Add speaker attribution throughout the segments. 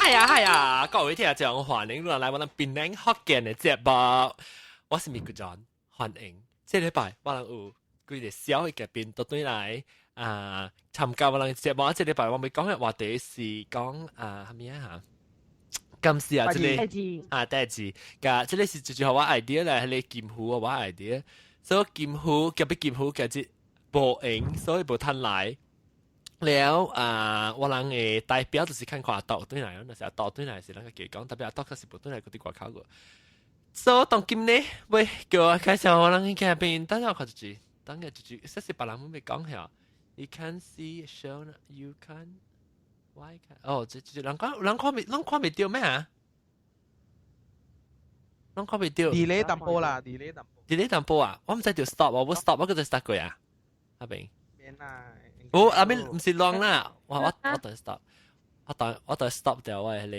Speaker 1: 係啊係啊，各位聽眾歡迎來我哋檳城福建的節目，我是米古 John，歡迎。這禮拜我人有幾个小的嘉賓都轉來啊參加我人節目。這禮拜我欲講的話題是講啊，啥物啊？感謝啊，這个啊，代誌，佮這个是就是我 idea 來，彼个金魚我 idea，所以金魚隔壁金魚今日無閒，所以無趁來。了啊，我人的代表就是看看阿豆轉來，若是阿豆轉來是咱個加講，特別阿豆確實無轉來，閣佇外口個。所以當今呢，欲叫我介紹我人的嘉賓，等下我看一下，等下一句，這是別人欲講下。You can see show you can why can 哦，這這人講人看袂人看袂著咩啊？人看袂著。
Speaker 2: delay 淡薄啦，delay 淡薄。
Speaker 1: delay 淡薄啊！我毋知著 stop，我無 stop，我閣再 start 過啊。阿炳。
Speaker 2: 免啦。
Speaker 1: 哦，阿邊毋是亂啦，我我我等 stop，我等我等 stop 掉我彼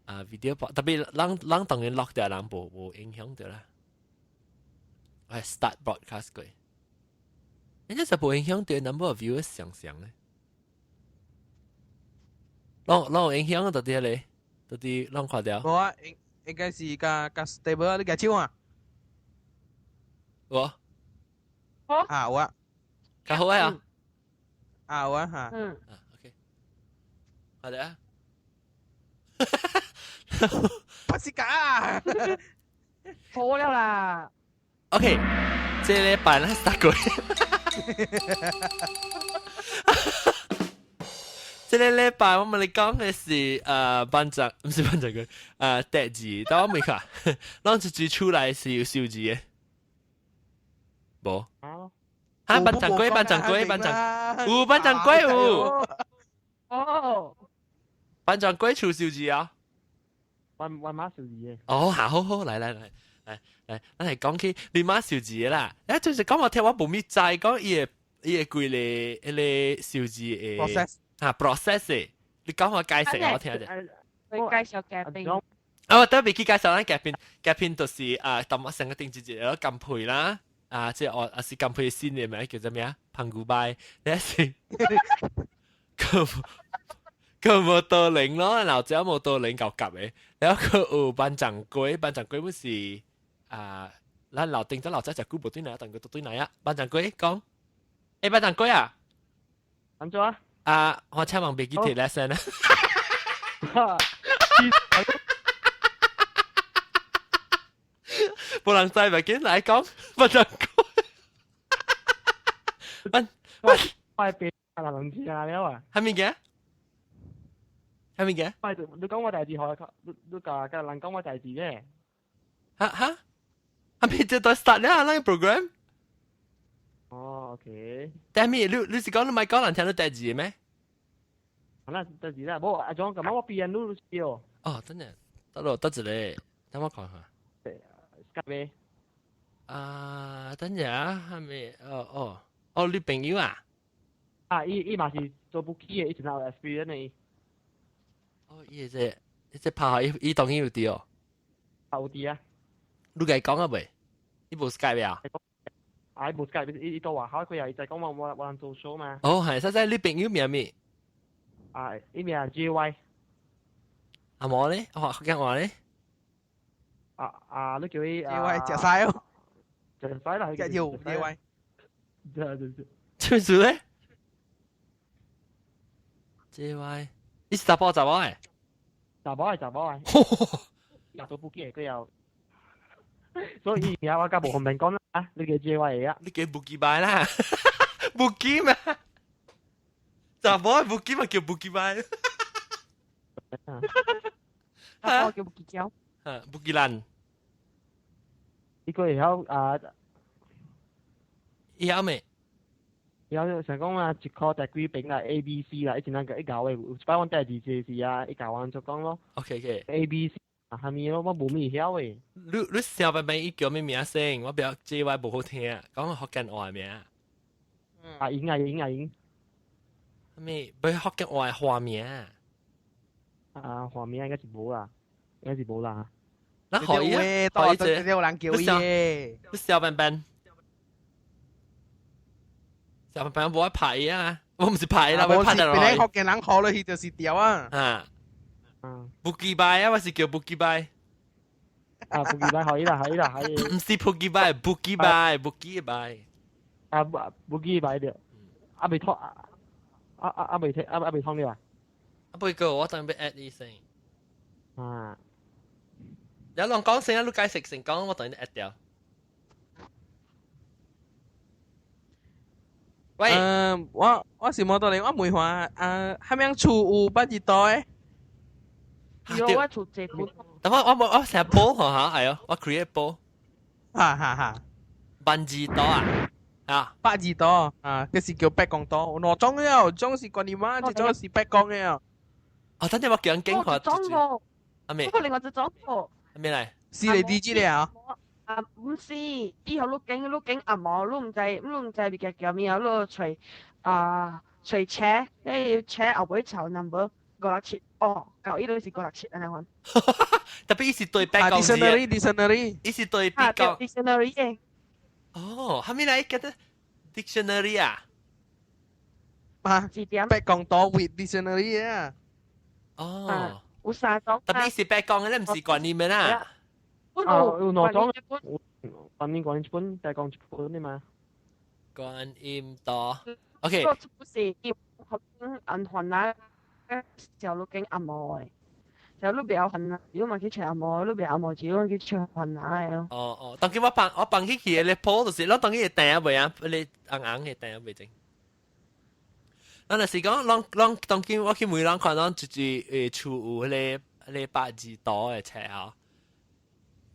Speaker 1: 个啊 video，特別人人當然 lock 掉，人無無影響著啦。我 start broadcast 過，人家是無影響著 number of viewers 上上咧，攏攏有影響到底咧，到底攏看著。
Speaker 2: 無啊，應應該是較較 stable，你舉手啊？
Speaker 1: 有。
Speaker 2: 啊有啊。
Speaker 1: 較好啊。
Speaker 2: 啊有啊嚇。
Speaker 3: 嗯。
Speaker 1: 啊，OK。好的啊。
Speaker 2: 不是假。
Speaker 3: 好了啦。
Speaker 1: OK，這禮拜咱 start 過。這个禮拜我們來講的是班長，毋是班長哥，代誌，但我沒看，咱一支出來是有數字的，無？哈，班長龜，班長龜，班長，有班長龜有。
Speaker 3: 哦。
Speaker 1: 班長龜出數字啊？
Speaker 4: 玩玩馬數字嘅。
Speaker 1: 哦，好好好，來來來來來，咱來講起你馬數字的啦。欸，就是講我聽我無咪知講伊个伊个規个彼个數字的
Speaker 2: process
Speaker 1: 啊 process，你講我解釋我聽者。
Speaker 3: 會介紹嘉賓。
Speaker 1: 啊，我特別去介紹咱嘉賓，嘉賓就是啊，淡薄上個頂一個金配啦，啊，這哦啊是金配新的名叫做咩啊？彭古拜，你是佢佢無多靈咯，然後只無多靈夠夾的，然後佢有班長龜，班長龜不是啊，咱老頂咗老早食久無轉來，但佢都轉來啊。班長龜講，欸，班長龜啊，
Speaker 4: 按怎啊？
Speaker 1: 啊，我請問別記提 lesson 啊。無人知咪緊來講，班長龜，班
Speaker 4: 我係別人知啊了啊。
Speaker 1: 係咪嘅？係咪嘅？
Speaker 4: 喂，你講我代誌學，你你共共人講我代誌嘅。
Speaker 1: 哈哈，係咪這都 start 了咱個 program？
Speaker 4: 哦，OK。
Speaker 1: 但係你你是講你咪講人聽到代誌咩？
Speaker 4: 好啦，代誌啦，無阿種咁我變你是哦。
Speaker 1: 哦，真的，得咯，得一个，等我看下。
Speaker 4: Skype。
Speaker 1: 啊，等陣啊，係咪？哦哦，哦，你朋友啊？
Speaker 4: 啊，伊伊嘛是做簿記的，伊真有 experience 的。
Speaker 1: 哦，伊這這拍伊伊當然有佇哦。
Speaker 4: 啊，有佇啊。
Speaker 1: 你共伊講啊未？伊無 Skype 啊？
Speaker 4: 啊，伊無 Skype，伊伊到外口佢又伊就講我我我人做 show 嘛。
Speaker 1: 哦，係，實在你朋友名咩？
Speaker 4: 啊，伊名 J Y。
Speaker 1: 阿毛咧？哦，福建話咧？
Speaker 4: 啊啊，你叫伊
Speaker 2: J Y 食晒哦。
Speaker 4: 食晒啦，
Speaker 2: 食藥 J Y。
Speaker 4: 對對對。
Speaker 1: 做咩事咧？J Y，伊是查埔查某的？
Speaker 4: 查某的查某的。又做簿記的，佢又，所以而家我較無方便講啦，你叫 J Y 啊？
Speaker 1: 你叫無記牌啦，無記嘛？查某的無記嘛叫無記牌。
Speaker 3: 啊，我叫無記膠。
Speaker 1: 啊，無記蘭。
Speaker 4: 伊個會曉啊？
Speaker 1: 伊曉未？
Speaker 4: 曉想講啊，一箍第幾邊啦，A、B、C 啦，以前咱個一教的，有一擺阮帶字這時啊，伊教阮就講咯。
Speaker 1: OK OK。
Speaker 4: A、B、C 啊，啥物咯，我無物曉的。
Speaker 1: 你你小白白伊叫咩名先？我比較 J Y 無好聽，講福建話名。
Speaker 4: 阿英阿英阿英。
Speaker 1: 啥物？欲福建話花名。
Speaker 4: 啊，花名應該是無啦，應該是無啦。
Speaker 1: 那可以啊，可以
Speaker 2: 這有人叫伊的。
Speaker 1: 你小笨笨，小笨笨無愛拍伊啊！我毋是拍伊啦，我拍得落。
Speaker 2: 別人福建人學落去就是著啊。
Speaker 1: 啊，
Speaker 4: 嗯。
Speaker 1: 布吉拜啊，我是叫布吉拜。
Speaker 4: 啊，布吉拜可以啦，可以啦，可以。
Speaker 1: 唔是布吉拜，布吉拜，布吉拜。
Speaker 4: 啊，布吉拜對。啊未通啊啊啊未聽啊啊未通了啊？
Speaker 1: 啊不過我等欲 add 伊先。
Speaker 4: 啊。
Speaker 1: 有人講先啊，你解釋先講，我等你 add 掉。喂。
Speaker 2: 嗯，我是摩托嚟，我問下啊，係咪厝有八字多的？
Speaker 3: 有我厝這本。
Speaker 1: 等我我成日煲嚇，係啊，我 create 煲。
Speaker 2: 哈哈哈。
Speaker 1: 八字多啊？啊。
Speaker 2: 八字多啊，這是叫八公多，兩種了，種是觀音媽，這種是八公的。
Speaker 1: 哦，等陣我叫人經看。
Speaker 3: 這種喎。
Speaker 1: 阿咩？
Speaker 3: 不過另外一種喎。
Speaker 1: 阿咩嚟？
Speaker 2: 是你地址了。
Speaker 3: 啊，唔是，以後你經你經阿毛，你唔知你唔知物件叫咩，你揣啊揣車，你車後尾抄 number 五六七，哦，舊伊都是五六七按呢款。
Speaker 1: 特別伊是對白講字。
Speaker 2: Dictionary dictionary，
Speaker 1: 伊是對白講。
Speaker 3: Dictionary 嘅。
Speaker 1: 哦，後面來記得 dictionary 啊？
Speaker 2: 啊，
Speaker 3: 字典。
Speaker 2: 白講多 with dictionary 啊。
Speaker 1: 哦。
Speaker 3: 有三種。
Speaker 1: 特別是白講嘅咧，唔是觀念嘅啦。
Speaker 4: 啊，有兩種，觀音觀音一本，白講一本的嘛。
Speaker 1: 觀音多，OK。
Speaker 3: 個不是伊按雲南，小路經阿毛的，小路比較雲南，如果嘛去揣阿毛，你比阿毛，只用去揣雲南的咯。
Speaker 1: 哦哦，當今我放起去的鋪就是，我當今會訂未啊？你紅紅的訂未整？咱若是講，攏攏當今我去問人看，攏就是厝有彼個彼個八字圖的冊吼。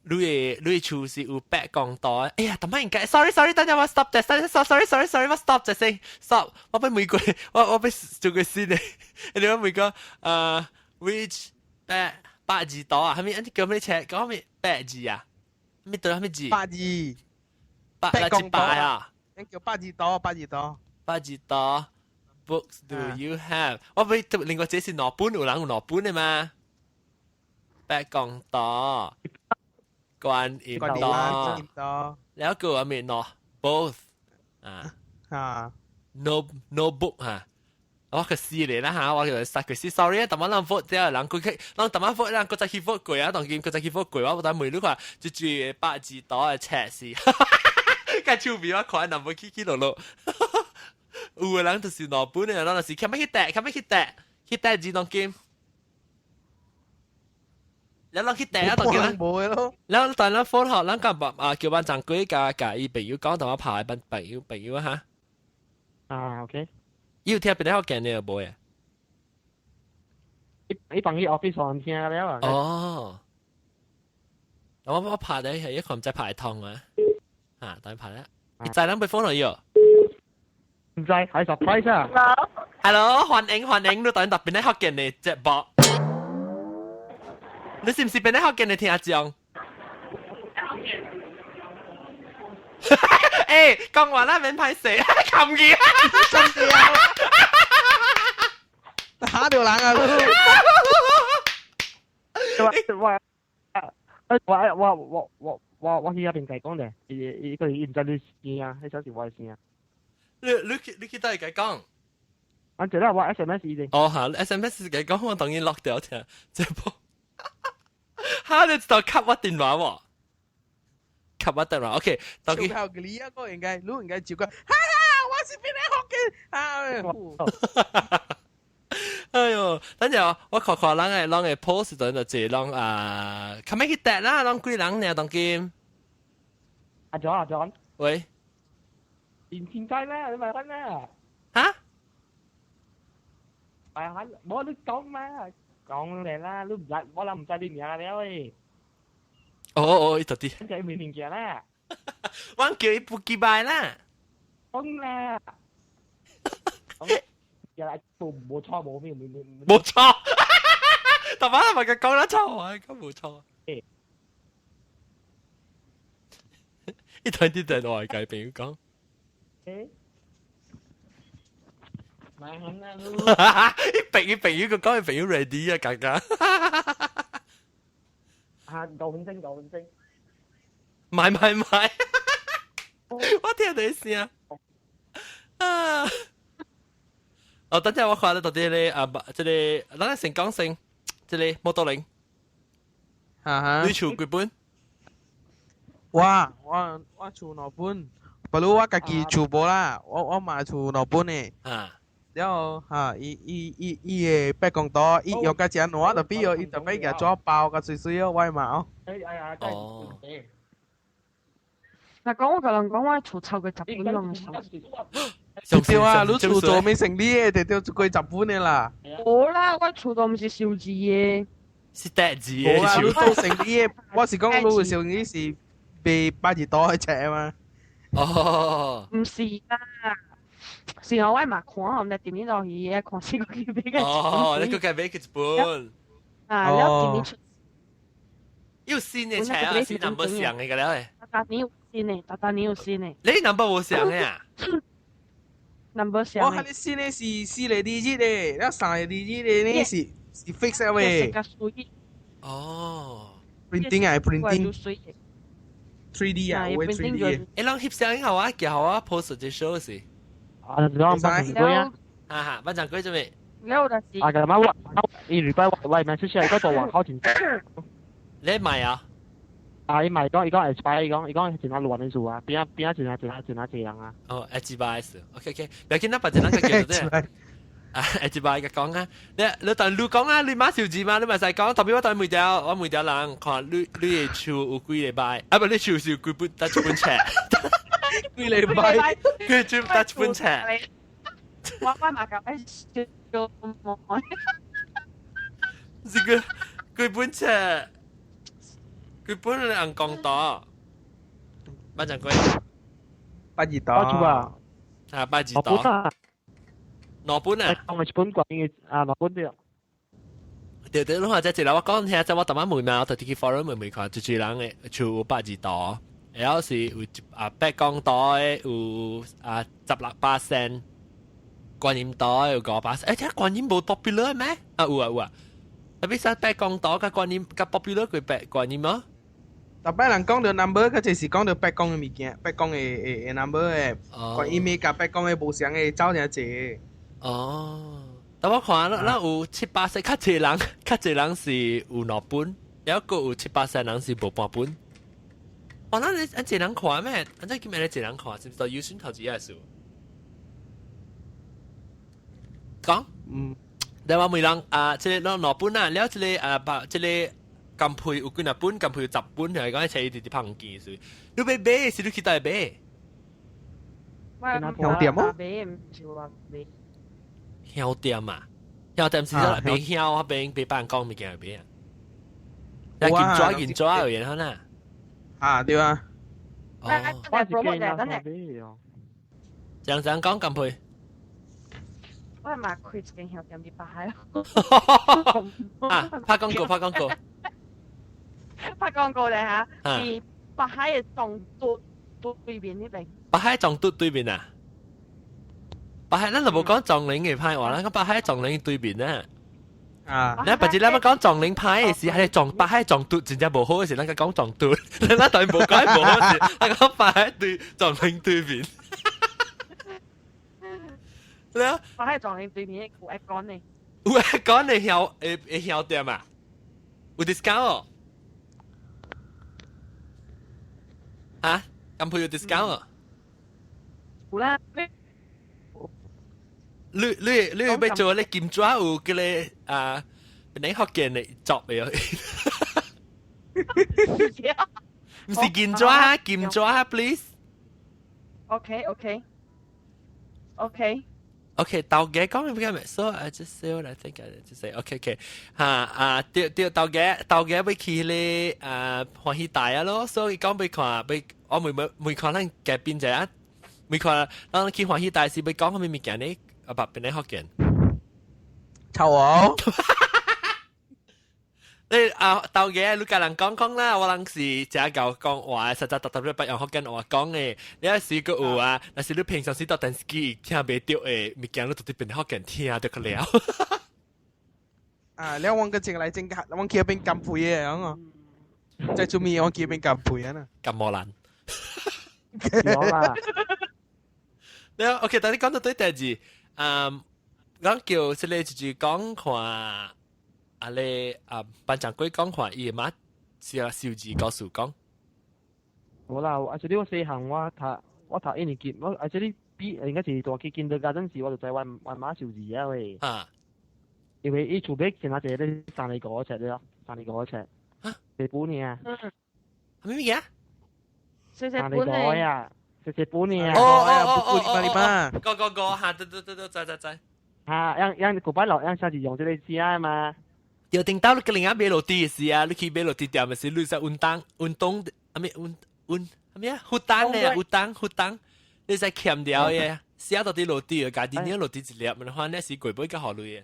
Speaker 1: 你的厝是有八公圖的？哎呀，淡仔應該，sorry sorry，等陣我 stop 者，sorry sorry sorry，我 stop 者先，stop，我欲問過，我欲做個新的，你我問過，which 八八字圖啊？啥物？你叫啥物冊？講啥物八字啊？啥物對啥物字？
Speaker 2: 八字，
Speaker 1: 八八一百啊？
Speaker 2: 你叫八字圖，八字圖，
Speaker 1: 八字圖。Books do you have？我欲另外這是兩本，有人有兩本的嘛？八公圖。觀音多，了個阿咩喏，both 啊
Speaker 2: 啊
Speaker 1: ，no no book 哈，我個死嚟啦嚇，我就殺佢死，sorry 啊，淡仔人 vote 之後，人過去，人淡仔 vote，人閣再去 vote 過啊，當今閣再去 vote 過，我等問你看，這句八字圖的冊是，較趣味我看，若無起起落落，有的人就是兩本的，人就是較欲去綴，較欲去綴，去綴字當今。你攏去綴啊，當今啦。然後但咱 phone 號，咱甲啊叫班長鬼共共伊朋友講，同我拍班朋友朋友哈。
Speaker 4: 啊，OK。
Speaker 1: 伊有聽邊個福建的無啊？
Speaker 4: 伊伊幫伊 office 上聽了啊。
Speaker 1: 哦。我拍的係一個唔知拍通啊。啊，等拍啦。你知人被 phone 了喲？
Speaker 4: 唔知，係 surprise 啊。
Speaker 1: Hello，歡迎歡迎，你等特別咧福建的節目。你是唔是邊個福建的聽眾？欸，講話啦，免歹勢，冚去，
Speaker 2: 真的啊！嚇到人啊！
Speaker 4: 我我我我我我我去那邊講咧，伊伊個伊毋知你聲啊，彼小是我的聲。
Speaker 1: 你去佗位講？
Speaker 4: 啊，這啦，我 SMS 伊咧。
Speaker 1: 哦，哈，SMS 是共講，我當然落掉聽，這部。哈！你知道吸我電話喎？吸我電話，OK。
Speaker 2: 當佢後你一個應該，你應該照講，哈哈，我是邊個學嘅啊？
Speaker 1: 哎喲，等陣我看看人的 post 陣就這人啊，較欲去綴啦，攏幾人爾當今？
Speaker 4: 阿 John 阿 John，
Speaker 1: 喂，
Speaker 4: 你天災咩？你咪揾咩？
Speaker 1: 嚇？
Speaker 4: 咪揾，冇你講咩？講嚟啦，你唔使，我諗唔使你名了喂。
Speaker 1: 哦哦，伊就啲。
Speaker 4: 你未聽見啦？
Speaker 1: 我叫伊不記拜啦。
Speaker 4: 講啦。原來冇冇錯冇咩冇冇
Speaker 1: 冇錯。大把人咪佢講得錯啊，咁冇錯。伊睇啲就係外界朋友講。
Speaker 4: 誒。咪肯啦！
Speaker 1: 伊朋友朋友佢講，伊朋友 ready 啊，剛剛。
Speaker 4: 啊，夠精夠精。
Speaker 1: 買買買！我聽到聲。啊！哦，等陣我看到到底咧啊，這個，咱先講先。這個摩托鈴，
Speaker 2: 哈哈
Speaker 1: 你厝幾本？
Speaker 2: 我厝兩本，不如我家己厝無啦，我嘛厝兩本的。
Speaker 1: 啊，
Speaker 2: 然後哈，伊伊伊伊的八公刀，伊用甲誠爛，就比如伊特別舉紙包甲水水哦，我嘛哦。
Speaker 4: 哎哎呀，
Speaker 1: 哦，
Speaker 3: 嗱，講我個人講，我厝湊過十本用嘅手。
Speaker 2: 對啊，你厝做咩生理的，就對過十本的啦。
Speaker 3: 無啦，我厝都毋是數字的。
Speaker 1: 是得字嘅
Speaker 2: 無啦，你做生理的，我是講你生理是賣百二刀的冊嘛。
Speaker 1: 哦，
Speaker 3: 毋是啦，是我嘛看，毋知點樣落去，看四個幾買個。
Speaker 1: 哦，你個計買一本。
Speaker 3: 啊，了今年出。
Speaker 1: 有新的冊啊，新 number 上的個了誒。
Speaker 3: 逐逐年有新的，逐逐年有新的。
Speaker 1: 你 number 無上的啊
Speaker 3: ？number 上。
Speaker 2: 我看你新的是四個 digit 的，了三個 digit 的呢是是 fix 的喂。
Speaker 1: 哦。
Speaker 2: printing 啊，printing。3D 啊，有 3D
Speaker 1: 的。欸，人翕相好啊，叫我 post 這 show 是。
Speaker 4: 啊，你講八成幾啊？
Speaker 1: 哈哈，八成幾做咩？
Speaker 3: 了就是。
Speaker 4: 啊，個媽我，伊禮拜我我咪出去，伊個做外口前。
Speaker 1: 你買啊？
Speaker 4: 啊！伊賣講，伊講 expire，伊講伊講真啊亂的事啊，邊啊邊啊真啊真啊真啊濟人啊。
Speaker 1: 哦，expire 是，OK OK，不要緊啦，別人個叫做對。啊，expire 個講啊，你你但你講啊，你馬小字嘛，你咪使講，特別我對每條我每條人看你你的厝有幾禮拜，啊不，你厝是有幾本得一本冊，
Speaker 2: 幾禮拜，
Speaker 1: 幾本得一本冊。
Speaker 3: 我嘛甲愛小摸。
Speaker 1: 這個幾本冊？佢本人講到，八成幾？
Speaker 2: 八二刀。
Speaker 4: 啊，
Speaker 1: 啊，八二刀。兩本啊？
Speaker 4: 講係一本關於啊，兩本對。
Speaker 1: 對對，你話這一個我講聽，這我逐擺問嘛，我就去 forum 問問看，就一人的厝有八二刀，然後是有啊八公刀的有啊16%，觀音刀的有5%，欸，這觀音無 popular 咩？啊有啊有啊，特別是八公刀佮觀音較 popular 過八觀音啊。
Speaker 2: 逐擺人講到 number，佢就是講到八公的物件，八公的的 number 的，觀音的佮八公的無相的走誠濟。
Speaker 1: 哦，但我看咱咱有七八歲，較濟人，較濟人是有兩本，還閣有七八歲人是無半本。哇，咱你按濟人看咩？按這今日濟人看，是毋是優先投資也是？講，嗯，你話每人啊，這個兩本啊，了這個啊，把這個。金配有幾若本，金配有十本，係講一齊直直拍唔見是。你欲買是你去佗買？
Speaker 2: 香店哦。
Speaker 3: 買毋是我買。
Speaker 1: 香店啊，香店是說賣香啊，邊賣辦公物件買啊。啊，金紙金紙有然後呢？
Speaker 2: 啊，對啊。
Speaker 1: 哦，
Speaker 4: 我是驚啊，買哦。
Speaker 1: 怎怎講金配？
Speaker 3: 我嘛開一間香店佇北海。
Speaker 1: 啊，拍廣告，拍廣告。
Speaker 3: 拍廣告咧嚇，是北海的總督對面那邊。
Speaker 1: 北海總督對面啊？北海，咱就無講撞靈的歹話，咱講北海撞靈對面啊。
Speaker 2: 啊！
Speaker 1: 你別只咱講撞靈歹的時，還是撞北海撞督真正無好的時，咱講撞督，咱當然無講無好時，咱講北海對撞靈對面。對啊。
Speaker 3: 北海撞靈對面有愛講的。
Speaker 1: 有愛講的香會會香店啊？有 discount 哦？啊，咁配有 discount 啊？
Speaker 3: 有啦。
Speaker 1: 你你你欲做你金紙有叫你啊，你福建的作的哦。毋是金紙啊，金紙啊，please。
Speaker 3: OK OK OK。
Speaker 1: OK，頭家講咩咩？So I just say what I think I just say. OK OK，嚇啊對對，頭家頭家欲去咧啊歡喜大啊咯，所以講欲看欲我每每每看咱嘉賓者啊，每看咱去歡喜大是欲講啥物物件咧？阿爸邊咧福建？
Speaker 2: 臭我。
Speaker 1: 你啊，頭家你共人講講啦，我人是誠𠢕講話，實在特特別不用福建話講的。你若是閣有啊，若是你平常時到電視機聽袂著的物件，你就佇變福建聽就個了。
Speaker 2: 啊，了我個正來正我去邊金配的，啊，在出面我去邊金配啊呐。
Speaker 1: 金毛蘭。
Speaker 4: 有啦。
Speaker 1: 了 OK，但你講到對代誌，嗯，咱叫這個就是講看。啊你啊班長鬼講話，伊媽是啊數字告訴講。
Speaker 4: 無啦，啊，這裡我細漢我讀一年級，我啊這裡比應該是大去 kindergarten 時，我就知我媽數字啊喂。
Speaker 1: 啊。
Speaker 4: 因為伊厝邊前下一個咧三個五尺了，三個五尺。
Speaker 1: 啊？
Speaker 4: 四本爾。
Speaker 3: 嗯。
Speaker 1: 咩物件？
Speaker 3: 四四
Speaker 4: 三個
Speaker 3: 本咧。
Speaker 4: 五啊，四四本爾。
Speaker 1: 哦哦哦
Speaker 2: 哦哦，
Speaker 1: 個個個嚇，對對對對，知知知。
Speaker 4: 嚇，樣樣古擺落樣下是用這個字啊嘛。
Speaker 1: 對，頂到你個另外買落地時啊，你去買落地店咪是你在運動運動，啊咩運運啊咩啊，負擔咧，負擔負擔，你使欠掉嘅，寫到啲落地嘅，家己呢落地一粒，咪反正是過尾較好類嘅。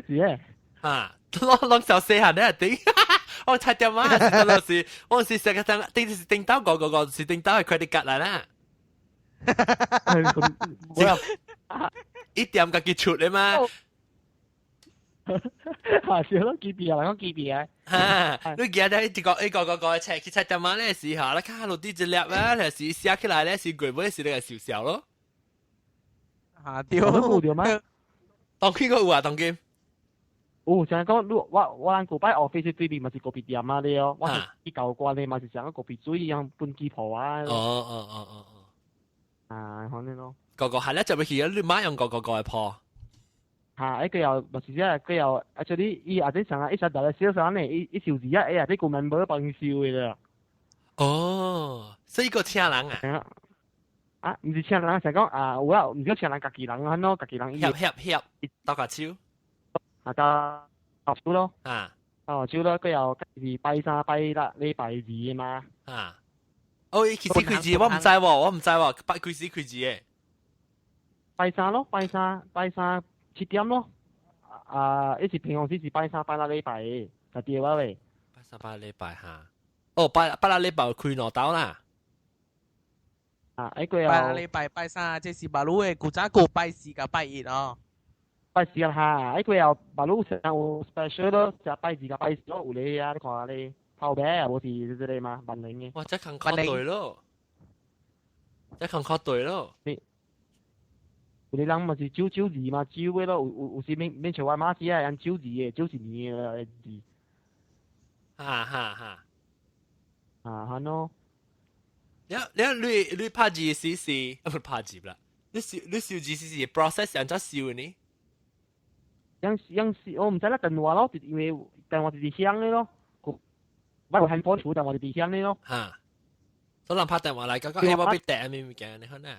Speaker 4: 是嘅。
Speaker 1: 啊，攏攏小細漢咧頂，我猜點啊？是是，我是成個頂頂是頂到個個個是頂到嘅 credit card 來啦。一點家己出咧嘛。
Speaker 4: 嚇，是咯，記別啊，講記別啊。
Speaker 1: 哈！你記得一個一個個個切去菜店仔咧時候，你看落地一粒啊，咧是寫起來咧是過尾是你個笑笑咯。
Speaker 2: 嚇對。
Speaker 4: 有對嗎？
Speaker 1: 當今個有啊，當今。
Speaker 4: 有，像講，你我咱古擺 office 對面嘛是咖啡店啊，對哦。我是去舊關的嘛是像個咖啡水樣分機鋪啊。
Speaker 1: 哦哦哦哦哦。
Speaker 4: 啊，可能咯。
Speaker 1: 個個係咧就會去，你媽用個個個嘅鋪。
Speaker 4: 嚇！一個又嘛是這個又啊，這裡伊啊，這上啊，一時來小上呢，伊伊收字啊，哎呀，這個 member 幫伊收的啦。
Speaker 1: 哦，所以個請人啊？
Speaker 4: 啊，毋是請人，是講啊，有啊，毋是請人，家己人安咯，家己人。
Speaker 1: 協協協，鬥下手。
Speaker 4: 啊，鬥手咯。
Speaker 1: 啊。
Speaker 4: 鬥手咯，佢又是拜三拜六禮拜二嘛。
Speaker 1: 啊。哦，伊其實開字我毋知喎，我毋知喎，拜幾時開字嘅？
Speaker 4: 拜三咯，拜三拜三。7點咯，啊，一是平常時是拜三拜六禮拜嘅，就對啊喂。
Speaker 1: 拜三拜六禮拜哈，哦，拜拜六禮拜開兩刀啦。
Speaker 4: 啊，一個
Speaker 2: 拜六禮拜拜三，這是馬路的古早古拜四佮拜一哦。
Speaker 4: 拜四啊哈，一個又馬路上有 special 咯，就拜二佮拜四咯，有咧啊，你看下咧，頭白啊，無是這個嘛，萬寧嘅。
Speaker 1: 哇，這坎坷對咯，這坎坷對咯。
Speaker 4: 你。有啲人嘛是九九二嘛，九嘅咯，有有時免免像我媽子啊，人九二嘅，91年嘅字。
Speaker 1: 哈哈哈。
Speaker 4: 啊，係咯。
Speaker 1: 你你拍字時是啊，唔拍字啦。你燒你燒字時是 process 按怎燒呢？
Speaker 4: 樣樣是我毋知啦，電話咯，因為電話就是響嘅咯。我有 handphone 厝電話就是響嘅咯。
Speaker 1: 哈。所以人拍電話來，講講欸，我欲訂咩物件，你看啊。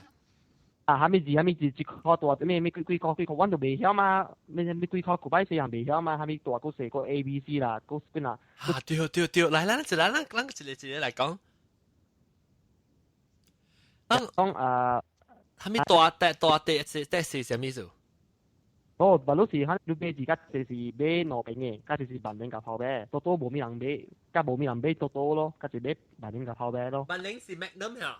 Speaker 4: 啊，啥物字啥物字，一箍大咩咩幾幾箍幾箍，阮都袂曉嘛，咩咩幾箍古擺細漢袂曉嘛，啥物大閣細閣 A、B、C 啦，閣幾若。
Speaker 1: 啊，對對對，來，咱一來，咱咱一個一個來講。咱
Speaker 4: 講啊，
Speaker 1: 啥物大大大大大細啥物意思？
Speaker 4: 哦，馬路是哈，你買字較濟是買兩邊的，較濟是萬寧佮泡麥，多多無物人買，較無物人買多多咯，較濟買萬寧佮泡麥咯。
Speaker 1: 萬寧是 Magnum 呀？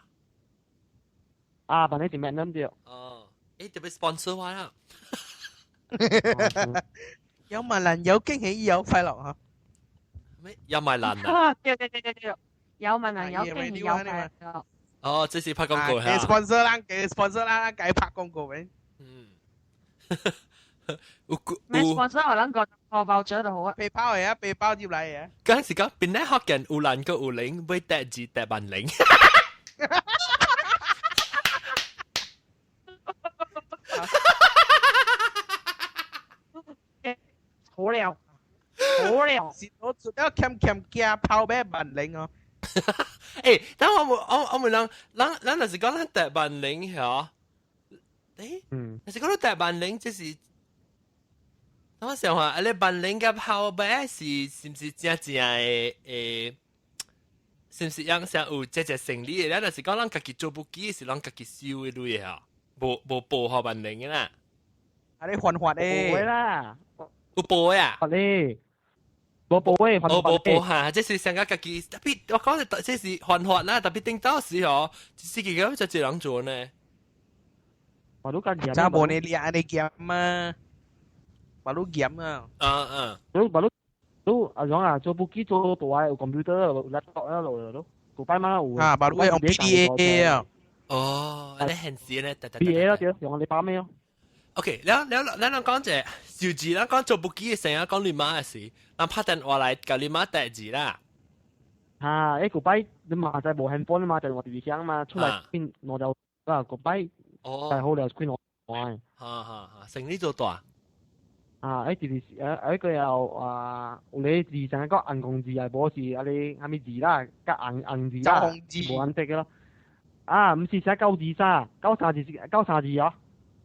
Speaker 4: 啊，萬寧是 Magnum 對。
Speaker 1: 哦，欸，特別 sponsor 我啦。
Speaker 2: 有萬能有驚喜有快樂嚇。
Speaker 1: 咩？有賣難啊？
Speaker 3: 對對對對對，有萬能有驚喜有快樂。
Speaker 1: 哦，這是拍廣告嚇。
Speaker 2: 給 sponsor 啦，給 sponsor 啦，給拍廣告咩？
Speaker 1: 嗯。
Speaker 3: 咩 sponsor 我諗個個爆咗就好啊。
Speaker 2: 背包嚟啊，背包接嚟啊。
Speaker 1: 嗰陣時講邊咧學人有難個有靈，會得字得萬靈。
Speaker 3: 好了，好了。
Speaker 2: 是我做了欠欠驚泡麥萬靈哦。
Speaker 1: 欸，但我我我問人，咱咱若是講咱得萬靈嚇，欸，若是講咱得萬靈，這是。我想話，啊，你萬靈佮泡麥是是毋是正正的誒？是毋是樣像有這隻生理的？咱若是講咱家己做不起，是咱家己收的鐳的吼，無無報予萬靈的啦。
Speaker 2: 啊，你犯法的。
Speaker 4: 無啦。
Speaker 1: 有報的啊？
Speaker 4: 法咧。無報的，
Speaker 1: 哦，無報哈，這是上個家己特別，我講的這是犯法啦，特別頂到時吼，這是個就一人做呢。
Speaker 4: 我都講
Speaker 2: 真無你掠你鹹嘛？馬路鹹啊！
Speaker 1: 嗯嗯。
Speaker 4: 都馬路都啊講啊，做簿記做大有 computer 有 laptop 啊落咯，古擺嘛有。
Speaker 2: 啊，馬路用 PDA 啊。
Speaker 1: 哦，你現時咧
Speaker 4: ，PDA 咯，對，用你把咩咯？
Speaker 1: OK，了了，咱人講者，就是咱講做簿記嘅時陣，講你媽嘅事，咱拍電話來共你媽代誌啦。
Speaker 4: 嚇，誒，舊擺你嘛在無 handphone 嘛，電話直直響嘛，出來變攞就啊，舊擺大好了開攞電。
Speaker 1: 哈哈哈，生意做大。
Speaker 4: 啊，誒，直直誒，個又啊，有咧字成個紅公字啊，無是啊你啥物字啦，甲紅紅字啦，無按得嘅咯。啊，毋是寫九字三，九三字九三字哦。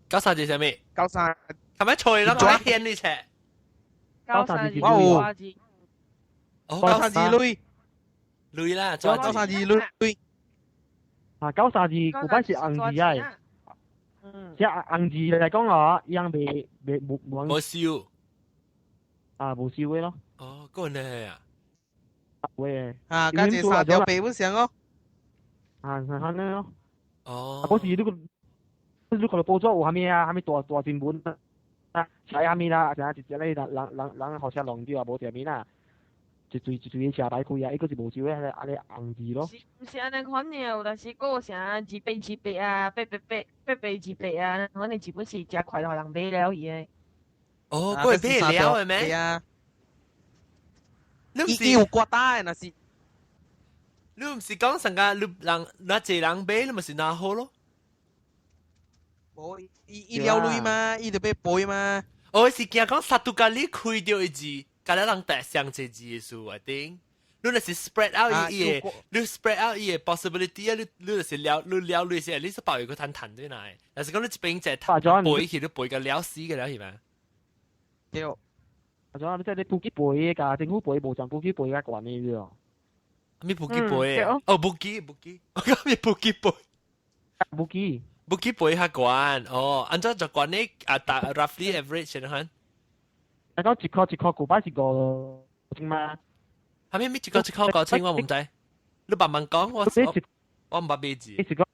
Speaker 1: 九三字啥物？
Speaker 2: 九三。
Speaker 1: 係咪錯啦？我騙你切。
Speaker 3: 九三字
Speaker 2: 哇
Speaker 3: 字。
Speaker 1: 哦，
Speaker 2: 九三字鐳。
Speaker 1: 鐳啦，
Speaker 2: 九三字鐳。
Speaker 4: 啊，九三字古擺是紅字啊。嗯。即紅字嚟講啊，伊樣袂袂無無。
Speaker 1: 無收。
Speaker 4: 啊，無收嘅咯。
Speaker 1: 哦，個呢啊。
Speaker 4: 喂。
Speaker 2: 啊，加一三條白本上哦。
Speaker 4: 啊，係咁樣咯。
Speaker 1: 哦。
Speaker 4: 啊，嗰時你個。你看到報紙有啥物啊？啥物大大新聞啊？寫啥物啦？成一隻咧人人人人互相弄掉啊，無啥物啦。一堆一堆車牌開啊，伊閣是無收的，按呢紅字咯。
Speaker 3: 毋是按呢款爾，但是閣有啥二八二八啊，八八八八八二八啊，反正基本是誠快就人買了伊個。
Speaker 1: 哦，閣會買了的咩？
Speaker 2: 啊。
Speaker 1: 你毋是
Speaker 2: 伊有掛單的，若是。
Speaker 1: 你毋是講上個你人那濟人買，你咪是拿好咯？
Speaker 2: 無，伊伊了鐳嘛，伊就欲賠嘛。
Speaker 1: 我是驚講撒都甲你開著一字，共你人帶上一字的數，我頂。你若是 spread out 伊個，你 spread out 伊個 possibility 啊，你你就是了，你了鐳是，你是包一個趁趁對來。但是講你一邊只賠去，你賠個了死個了是嘛？
Speaker 2: 對。
Speaker 4: 啊，仲你即係你簿記賠㗎，政府賠無像簿記賠較懸的啫。
Speaker 1: 咩簿記賠？哦，簿記簿記，我講咩簿記賠？
Speaker 4: 簿記。
Speaker 1: 簿記賠較懸哦，按怎就懸呢？啊，大 roughly average 呢？款？
Speaker 4: 啊，講一箍一箍，古擺是5千嘛？
Speaker 1: 係咩咩一箍一箍5千？我毋知。你慢慢講，我我毋捌買字。
Speaker 4: 你是講，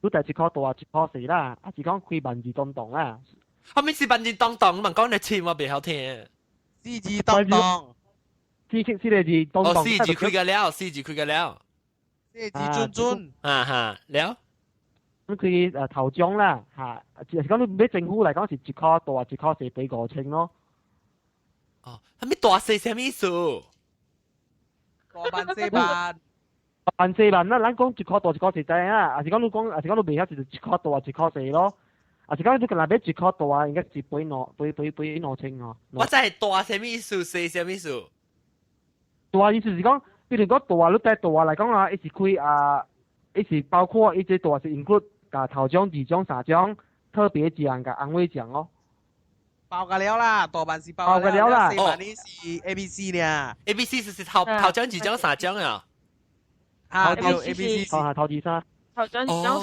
Speaker 4: 你第一箍大一箍細啦，啊是講開萬字當當啦。
Speaker 1: 後面是萬字當當，你問講你錢我袂曉聽。
Speaker 2: 四字當當。
Speaker 4: 四四個字當當。
Speaker 1: 哦，四字開個了，四字開個了。
Speaker 2: 四字準準。
Speaker 1: 啊哈，了。
Speaker 4: 咁佢頭獎啦嚇，就是講你買政府嚟講是一箍大一箍細賠5千咯。
Speaker 1: 哦，係咪大細啥物意思？
Speaker 2: 大萬細萬。
Speaker 4: 萬細萬啦，咱講一箍大一箍細知啊，還是講你講，還是講你袂曉是一箍大一箍細咯？還是講你若買一箍大，應該是賠兩賠賠賠2千哦。
Speaker 1: 我知係大啥物意思，細啥物意思？
Speaker 4: 大意思是講，比如講大，你帶大來講啊，伊是開啊，伊是包括伊這大是 include。甲頭獎、二獎、三獎、特別獎、共安慰獎哦。
Speaker 2: 包個了啦，大萬是包個了啦。細萬呢是 A、B、C 呢。
Speaker 1: A、B、C 是頭頭獎、二獎、三獎啊。
Speaker 2: 啊，對 A、B、C。
Speaker 4: 頭頭二三。
Speaker 3: 頭獎、二獎、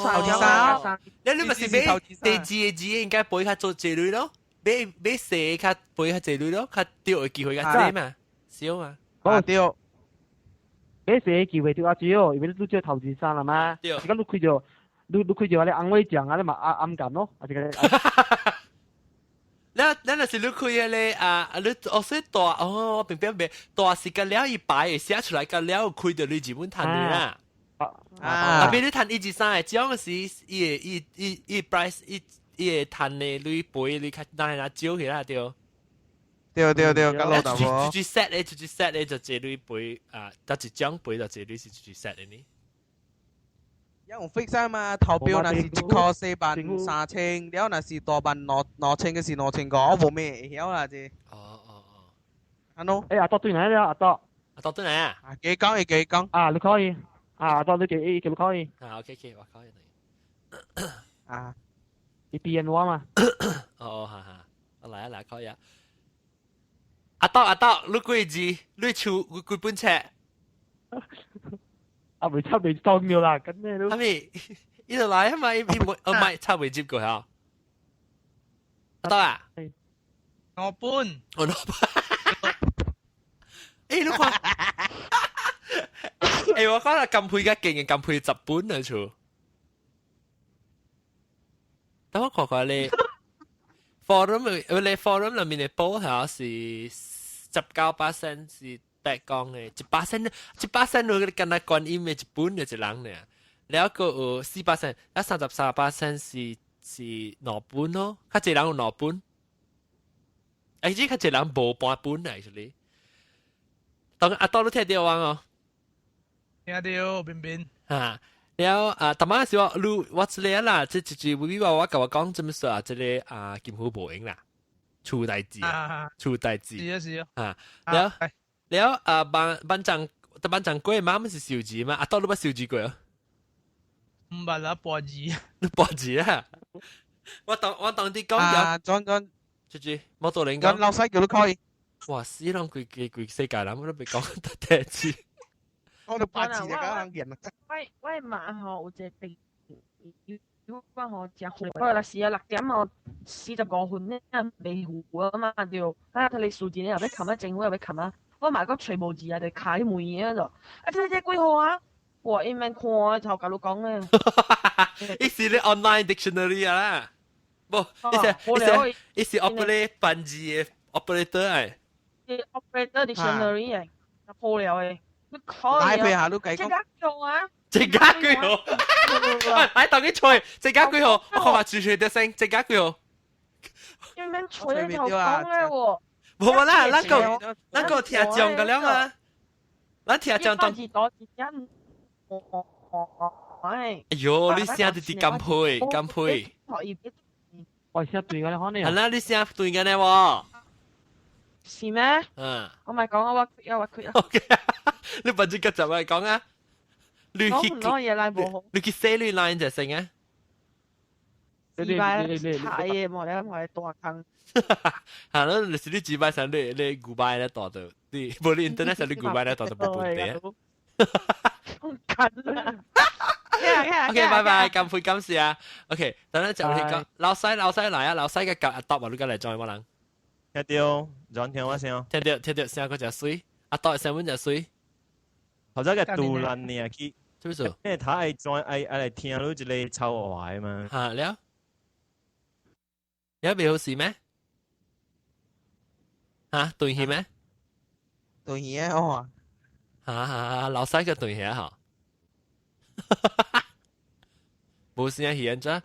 Speaker 3: 三獎。
Speaker 1: 你你咪是買第二個字應該賠較做這類咯，買買細較賠較這類咯，較對的機會較濟嘛，少嘛。
Speaker 2: 啊對。
Speaker 4: 買細的機會就較少，因為你拄少頭二三啦嘛。對。是講你開著。你你開著你安慰獎啊，你嘛暗暗感咯，啊這個。
Speaker 1: 咱咱若是你開個啊，你哦所以大哦，我明白明大是個了伊牌會寫出來，個了開著你日本趁的啦。
Speaker 2: 啊，
Speaker 1: 特別你趁一二三個獎時，伊會伊伊伊 price 伊伊會趁的，你賠你較哪哪少起來對。
Speaker 2: 對對對，較老大無。
Speaker 1: 一 set 的，一 set 的就這類賠啊，得一獎賠就這類是一 set 的呢。
Speaker 2: 有 fix 嘛，投標若是一箍四萬三千，了若是大萬兩兩千，個是2500，我無咩會曉啦這。
Speaker 1: 哦哦哦。
Speaker 2: 安怎？
Speaker 4: 欸，阿多對來了，阿多。
Speaker 1: 阿多對來啊？
Speaker 2: 啊，加講會加講。
Speaker 4: 啊，你可以。啊，阿多你給伊，給你可以。
Speaker 1: 啊，OK OK，我可以。
Speaker 2: 啊。
Speaker 4: 你變我嘛？
Speaker 1: 哦，哈哈，我來啊來，可以啊。阿多阿多，你幾字？你手幾本冊？
Speaker 4: 啊，未插未當咗啦，咁咩都。
Speaker 1: 係咪？伊就來啊嘛，伊伊冇，哦唔係插未接過嚇。阿多啊？
Speaker 5: 我本。
Speaker 1: 我兩本。欸，你看，欸，我講啦，金配較勁嘅，金配10本啊，厝。等我看看你 forum，你 forum 裏面的報下是19%是白講的，100%100%你敢若觀音的一本就一人爾，了閣有4%，啊33%是是兩本咯，較濟人有兩本。哎，這較濟人無半本啊，actually。當阿多都聽到啊哦。
Speaker 5: 聽到邊邊。
Speaker 1: 嚇，了啊，逐擺時我你我知啦，這一句話我共我講怎麼說啊？這个啊金虎無閒啦，出代誌啊，出代誌。
Speaker 5: 是啊是
Speaker 1: 啊。啊，了了啊，班班長班長過嘛，毋是數字嘛？阿多你捌數字過哦？
Speaker 5: 毋捌啦，撥字。
Speaker 1: 你撥字啊？我當啲講
Speaker 2: 啊，轉轉，
Speaker 1: 出住，摩托輪講。
Speaker 2: 老細叫你開。
Speaker 1: 哇！死人規規規世界人我都未講得第一次。
Speaker 2: 我都八字就搞人見啦。
Speaker 3: 我媽吼有一個朋友，我吼誠好，我若是啊6點哦45分呢，袂赴啊嘛對，啊睇你數字呢又欲冚啊，政府又欲冚啊，我嘛閣揣無字啊，就敲去問伊啊就，啊這幾號啊？哇！伊免看就共你講咧。
Speaker 1: 伊是咧 online dictionary 啊啦，無，伊是伊是伊是 operate 翻字的 operator 哎。
Speaker 3: operator dictionary 誒，破了誒。你可
Speaker 2: 以啊！
Speaker 3: 這家叫啊！
Speaker 1: 這家幾號？哎，當佢吹，這家幾號？我看下吹吹得聲，這家幾號？
Speaker 3: 你免吹就講咧喎。
Speaker 1: 無無啦，咱個聽講個了嘛？咱聽講當。哎呦，你聲直直甘配甘配。
Speaker 4: 我聲對緊咧，可能。
Speaker 1: 係啦，你聲對緊咧喎。
Speaker 3: 是咩？
Speaker 1: 嗯。
Speaker 3: 我咪講啊，我啊我佢啊。
Speaker 1: OK，你笨住急就咪講啊。你去你去寫你 line 就成啊。
Speaker 3: 自拜太嘢，無咧，無咧大坑。
Speaker 1: 係咯，你是你自拜上你你古拜咧大到，你無你 internet 上你古拜咧大到冇問題啊。
Speaker 3: 緊啊
Speaker 1: ！OK，拜拜，感佩感謝啊。OK，等陣就去講老細老細來啊，老細嘅夾阿答啊，你過來載我人。
Speaker 6: 聽到，轉聽我聲。
Speaker 1: 聽到聽到，聲閣誠媠，阿答聲阮誠媠。
Speaker 6: 頭先個杜蘭呢去，
Speaker 1: 做咩事？
Speaker 6: 因為他愛轉愛愛來聽你一個臭話嘛。
Speaker 1: 嚇了，了袂好事咩？嚇斷去咩？
Speaker 2: 斷去啊！哦。
Speaker 1: 嚇嚇老細個斷去啊！嗬。無聲去安怎？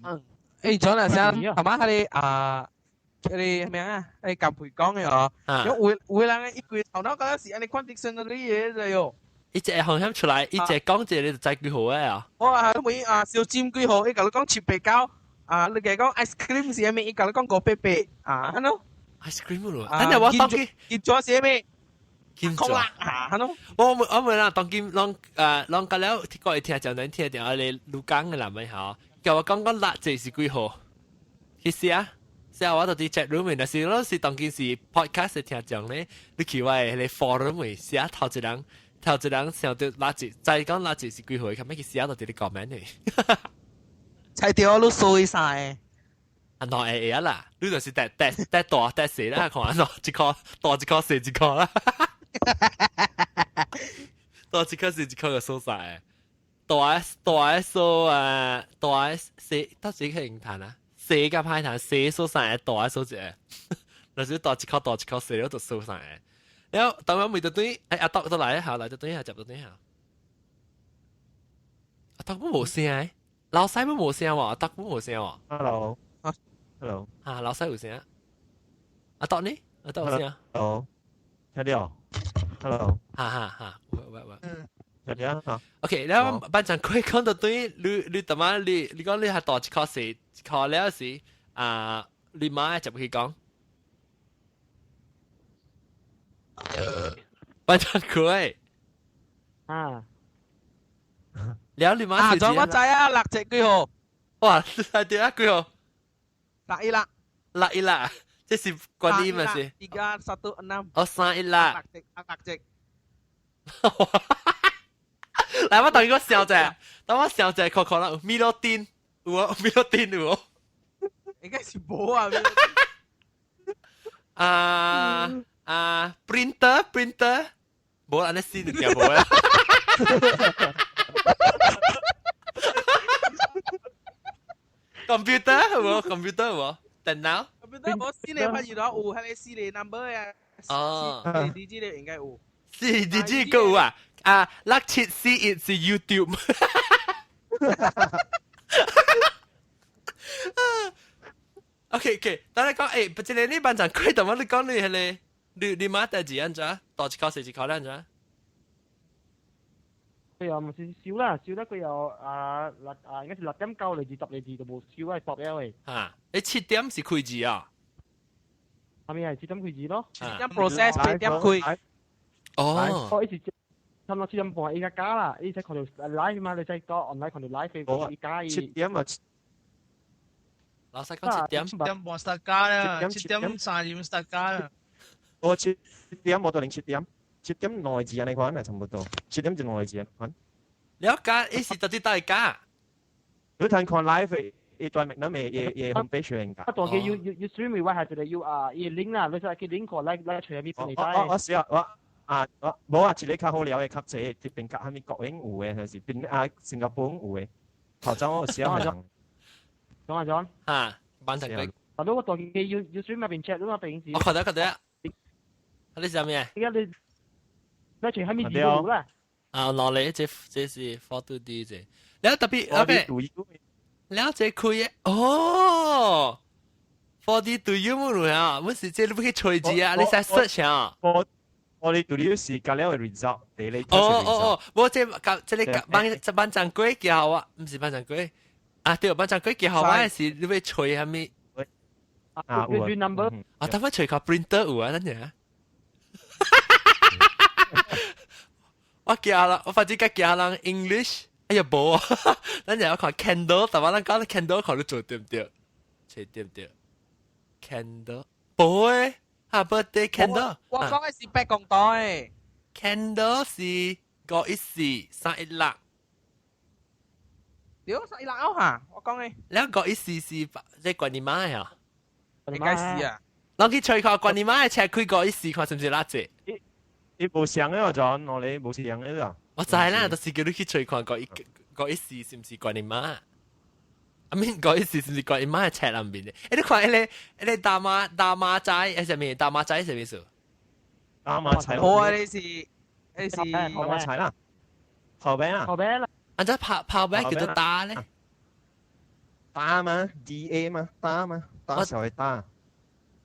Speaker 2: 嗯，誒，轉來聲，阿媽佢哋啊。佢哋咩啊？誒，夾陪講嘅哦，因為有人一句頭腦覺得是按呢看 dictionary 嘅就喲。
Speaker 1: 一隻紅險出來，一隻講一個你就知幾號嘅啊？
Speaker 2: 我啊，每啊小尖幾號，伊共你講7、8、9，啊，你共講 ice cream 是啥物？伊共你講5、8、8，啊，喏。
Speaker 1: ice cream 咯，等陣我當機，
Speaker 2: 金紙是啥物？
Speaker 1: 金
Speaker 2: 紙啊，喏。
Speaker 1: 我問啦，當今攏攏到了，過會聽講咱聽著你鷺江嘅人咪吼，叫我講講六字是幾號？去寫啊！寫我就佇 chat room 若是我是當今是 podcast 聽眾咧，你去我的迄個 forum 位寫頭一人，頭一人想到六字，再講六字是幾號，後尾去寫就佇咧 comment 咧。
Speaker 2: 猜著你衰晒。
Speaker 1: 啊，喏會會啊啦，你就是得得得大得細啦，看喏一箍大一箍細一箍啦，大一箍細一箍就數晒。大大數啊，大細到底去用彈啊？細甲歹彈，細數三個，大數一個，若是大一箍大一箍細了就數三個。然後當我問到對，哎阿豆都來下，來到對下接到對下。阿豆無聲，老細都無聲喎，阿豆無聲喎。
Speaker 6: Hello，Hello，
Speaker 1: 啊老細有聲。阿豆呢？阿豆有聲。
Speaker 6: Hello，聽到？Hello，
Speaker 1: 哈哈哈，喂喂喂。
Speaker 6: 嗯。聽到啊。
Speaker 1: OK，然後班長佢講到對，你你怎麼你你講你係大一箍細一箍了時，啊，你媽就去講。班長佢。
Speaker 4: 啊。
Speaker 1: 了你媽
Speaker 2: 啊，仲我知啊，六隻幾號？
Speaker 1: 哇，係對啊，幾號？
Speaker 2: 六一啦。
Speaker 1: 六一啦，這是關你嘛是？
Speaker 2: tiga satu enam。
Speaker 1: 哦，三一啦。
Speaker 2: 六隻，六隻。
Speaker 1: 來，我等伊個笑者，等我笑者，看看啦，米洛丁有哦，米洛丁有哦。
Speaker 2: 應該是無啊。
Speaker 1: 啊啊，printer printer，無按呢死就聽無啊。computer 有無？computer 有無？電腦
Speaker 2: ？computer 無四個拍住咯，有彼個四個 number 啊。
Speaker 1: 哦。
Speaker 2: 四 digit 的應該有。
Speaker 1: 四 digit 閣有啊？啊，6741是 YouTube。OK OK，等你講，不這個你班長開頭我你講你係咧，你媽代志按怎？大一口細一口按怎？
Speaker 4: 佢又唔是少啦，少得佢又啊六啊，應該是6點9嚟至10嚟字就冇少啊，十了嘅。
Speaker 1: 嚇！你7點是開字啊？
Speaker 4: 係咪係7點開字咯？7
Speaker 2: 點 process 8點開。
Speaker 1: 哦。
Speaker 4: 我一時差唔多7點半，依家加啦，依使看到 live 嘛，你使講 online 看到 live 嘅，依加。
Speaker 6: 7點啊！
Speaker 1: 老實講7點。
Speaker 5: 7點半 start 加啦，7點30 start 加啦。
Speaker 6: 我七點我到零七點，7點內字啊，你看啊，差不多。7點就內字啊，看。
Speaker 1: 了解，伊是到底大家？
Speaker 6: 你睇看 live，伊對面那咪也也紅白選㗎。
Speaker 4: 啊，大家要 stream 嘅話係就係要啊，伊 link 啦，你使去 link 過來來隨入邊幫你帶。
Speaker 6: 我試啊，我啊我冇啊，一個較好料的較濟，這邊較蝦米國營有的，還是邊啊新加坡有的。頭先我有寫人。
Speaker 4: 講啊講。
Speaker 1: 嚇，班長佢。
Speaker 4: 大佬我大家要 stream 入邊 chat 啊嘛，平時。
Speaker 1: 我看到看到。你是咩？
Speaker 4: 而家你隨喺邊字都啦。
Speaker 1: 啊，落嚟這是 4D 這，了特別特別，了這開哦，4D 對有冇啊？唔是這你不去吹字啊？你使 search 啊？
Speaker 6: 我哋對你是隔了 result，第你
Speaker 1: 哦哦哦，我這這這個班這班長鬼叫我，唔是班長鬼，啊對，班長鬼叫我是你要吹係咪？
Speaker 6: 啊，
Speaker 4: 有 number
Speaker 1: 啊，等我吹個 printer 有啊，等陣。我驚啦，我反正驚人 English，哎呀無啊，咱就要看 candle，但我咱講 candle 看你做對唔對？做對唔對？candle 無誒，啊 birthday candle。
Speaker 2: 我講嘅是白公袋。
Speaker 1: candle 是514 316。
Speaker 2: 對，316歐嚇，我講嘅。
Speaker 1: 你514是即係關你媽啊？
Speaker 2: 應該是啊。
Speaker 1: 咱去吹看關你媽嘅車開514，看是唔是垃圾？
Speaker 6: 伊無相的哦，John，我咧無相的啦。
Speaker 1: 我知啦，就是叫你去揣看514是毋是關你媽？啊，免514是毋是關你媽的冊內面的？欸，你看彼個大媽仔，欸，啥物？大媽仔啥物意思？
Speaker 6: 大媽仔。
Speaker 2: 好啊，你是
Speaker 6: 大媽仔啦，後邊啦。
Speaker 4: 後邊啦。
Speaker 1: 啊，這跑邊叫做打咧？
Speaker 6: 打嘛，D A 嘛，打嘛，打小的打。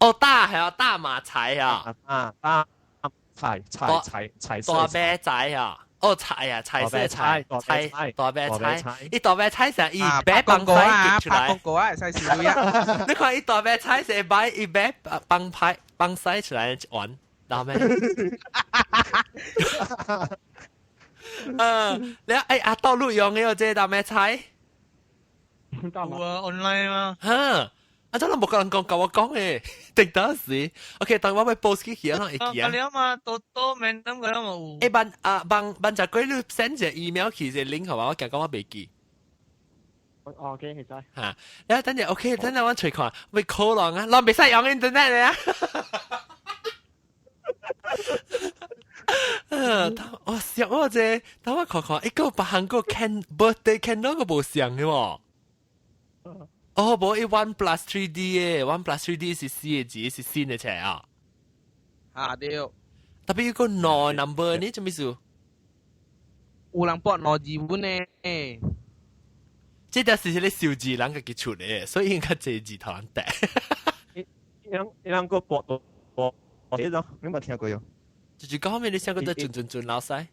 Speaker 1: 哦，打係啊，大馬仔啊。
Speaker 6: 啊打。菜菜菜菜
Speaker 1: 大白仔啊！哦，菜啊，菜色菜菜大白菜，伊大白菜是伊白幫派結出來。
Speaker 2: 廣告啊，使少啊！
Speaker 1: 你看伊大白菜是擺伊白幫派幫晒出來玩，知咩？嗯，你哎阿道路用的這大白菜？
Speaker 5: 有啊，online 嘛。
Speaker 1: 哈。啊！真係冇個人講，教我講嘅，定當時。OK，當我要 post 去去，我會記啊。
Speaker 5: 啊嘛，多多免等個嘛有。
Speaker 1: 欸，班啊，幫幫隻鬼你 send 隻 email 去隻 link 好嘛？我驚講我袂記。
Speaker 4: 哦，OK，會使。
Speaker 1: 嚇！你等陣 OK，等陣我隨看，會 call 人啊，人袂使用 internet 嘅啊。我想我這，等我看看，一個別行個 can birthday candle 個無像嘅喎。哦，無伊 One Plus 3D 嘅，One Plus 3D 是四個字，是新的冊啊。
Speaker 2: 啊對。
Speaker 1: 特別有個兩 number 呢，做咩事？
Speaker 2: 有人撥兩字本呢。
Speaker 1: 這條是迄個數字人家己出的，所以應該這字頭人帶。
Speaker 6: 伊人個撥撥撥，你冇聽過喲？
Speaker 1: 就是講後面你想個得準準準老細。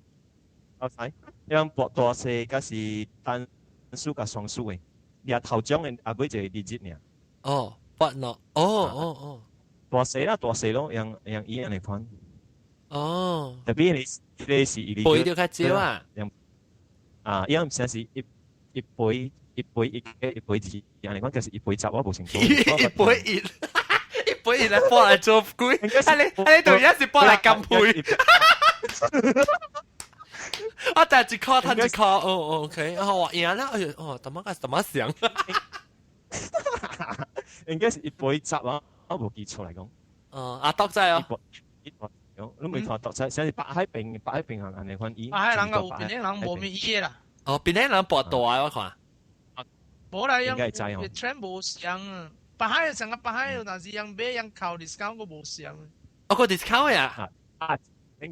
Speaker 6: 老細，伊人撥大細，甲是單數甲雙數的。掠頭獎的後尾一個 digit 爾。
Speaker 1: 哦，八喏，哦哦哦，
Speaker 6: 大細啦，大細咯，用用伊按呢款。
Speaker 1: 哦。
Speaker 6: 特別你是伊
Speaker 1: 背著較少啊。
Speaker 6: 啊，伊毋是是一倍一倍一一倍二，按呢款就是一倍十，我無清楚。
Speaker 1: 一倍一，一倍一來撥來做鬼，啊你啊你到底是撥來減配？我賺一箍，賺一箍，哦，OK，哦，我贏啦，哎呦，哦，怎麼個怎麼想？
Speaker 6: 應該是一倍十啊，我無記錯來講。
Speaker 1: 哦，阿獨仔哦。
Speaker 6: 你未看獨仔，像是北海邊，北海邊行按呢款伊。
Speaker 5: 北海人個有邊個人無咪伊啦。
Speaker 1: 哦，邊個人博大我看。
Speaker 5: 無啦，用 trend 無相啊。北海成個北海有，但是用買用扣 discount 個無相。
Speaker 1: 哦，個 discount 呀？
Speaker 6: 啊。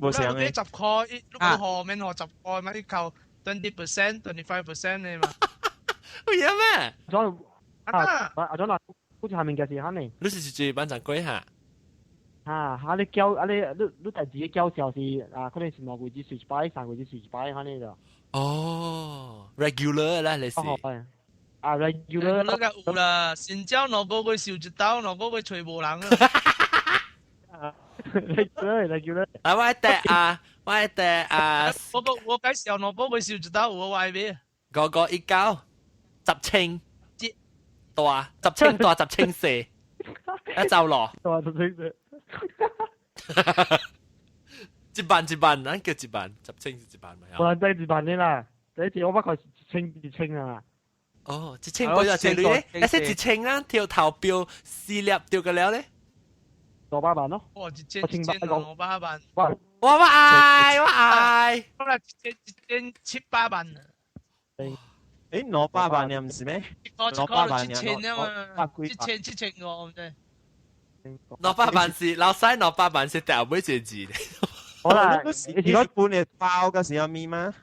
Speaker 6: 無相
Speaker 5: 嘅。10塊，你無號免號10塊嘛？你扣 20%、25% 的嘛。
Speaker 1: 有影咩？
Speaker 4: 所以啊，阿張嗱，好似下面嘅是肯定。
Speaker 1: 你是住班長鬼嚇？
Speaker 4: 啊，哈！你交啊你你你自己交時是啊，可能是兩個月隨一擺，3個月隨一擺，肯定就。
Speaker 1: 哦，regular 啦，你是。
Speaker 4: 啊，regular。
Speaker 5: 那個有啦，新椒兩個月收一刀，兩個月揣無人
Speaker 4: 啊。regular regular。
Speaker 1: 啊，我得啊，我得啊。
Speaker 5: 我介紹兩個月收一刀，有我愛買。
Speaker 1: 559，10千。大十千大十千四，一走落。
Speaker 4: 大十千四。
Speaker 1: 一萬一萬，咱叫一萬，十千是一萬咪？
Speaker 4: 我真一萬的啦，第一次我捌看一千一千啊。
Speaker 1: 哦，一千幾就這類咧，一些一千啊，跳投標四粒掉個了咧，500
Speaker 4: 萬咯。
Speaker 5: 哇，一千一千500萬。
Speaker 1: 我我愛我愛。
Speaker 5: 我啦，一千一千700萬。
Speaker 6: 誒，200萬你唔是咩？200
Speaker 5: 萬7000啊嘛，7000 7500唔知。
Speaker 1: 200萬是老細，兩百萬是掉尾一個字。
Speaker 4: 好啦，
Speaker 6: 你是半嘅包嘅時候咪嗎？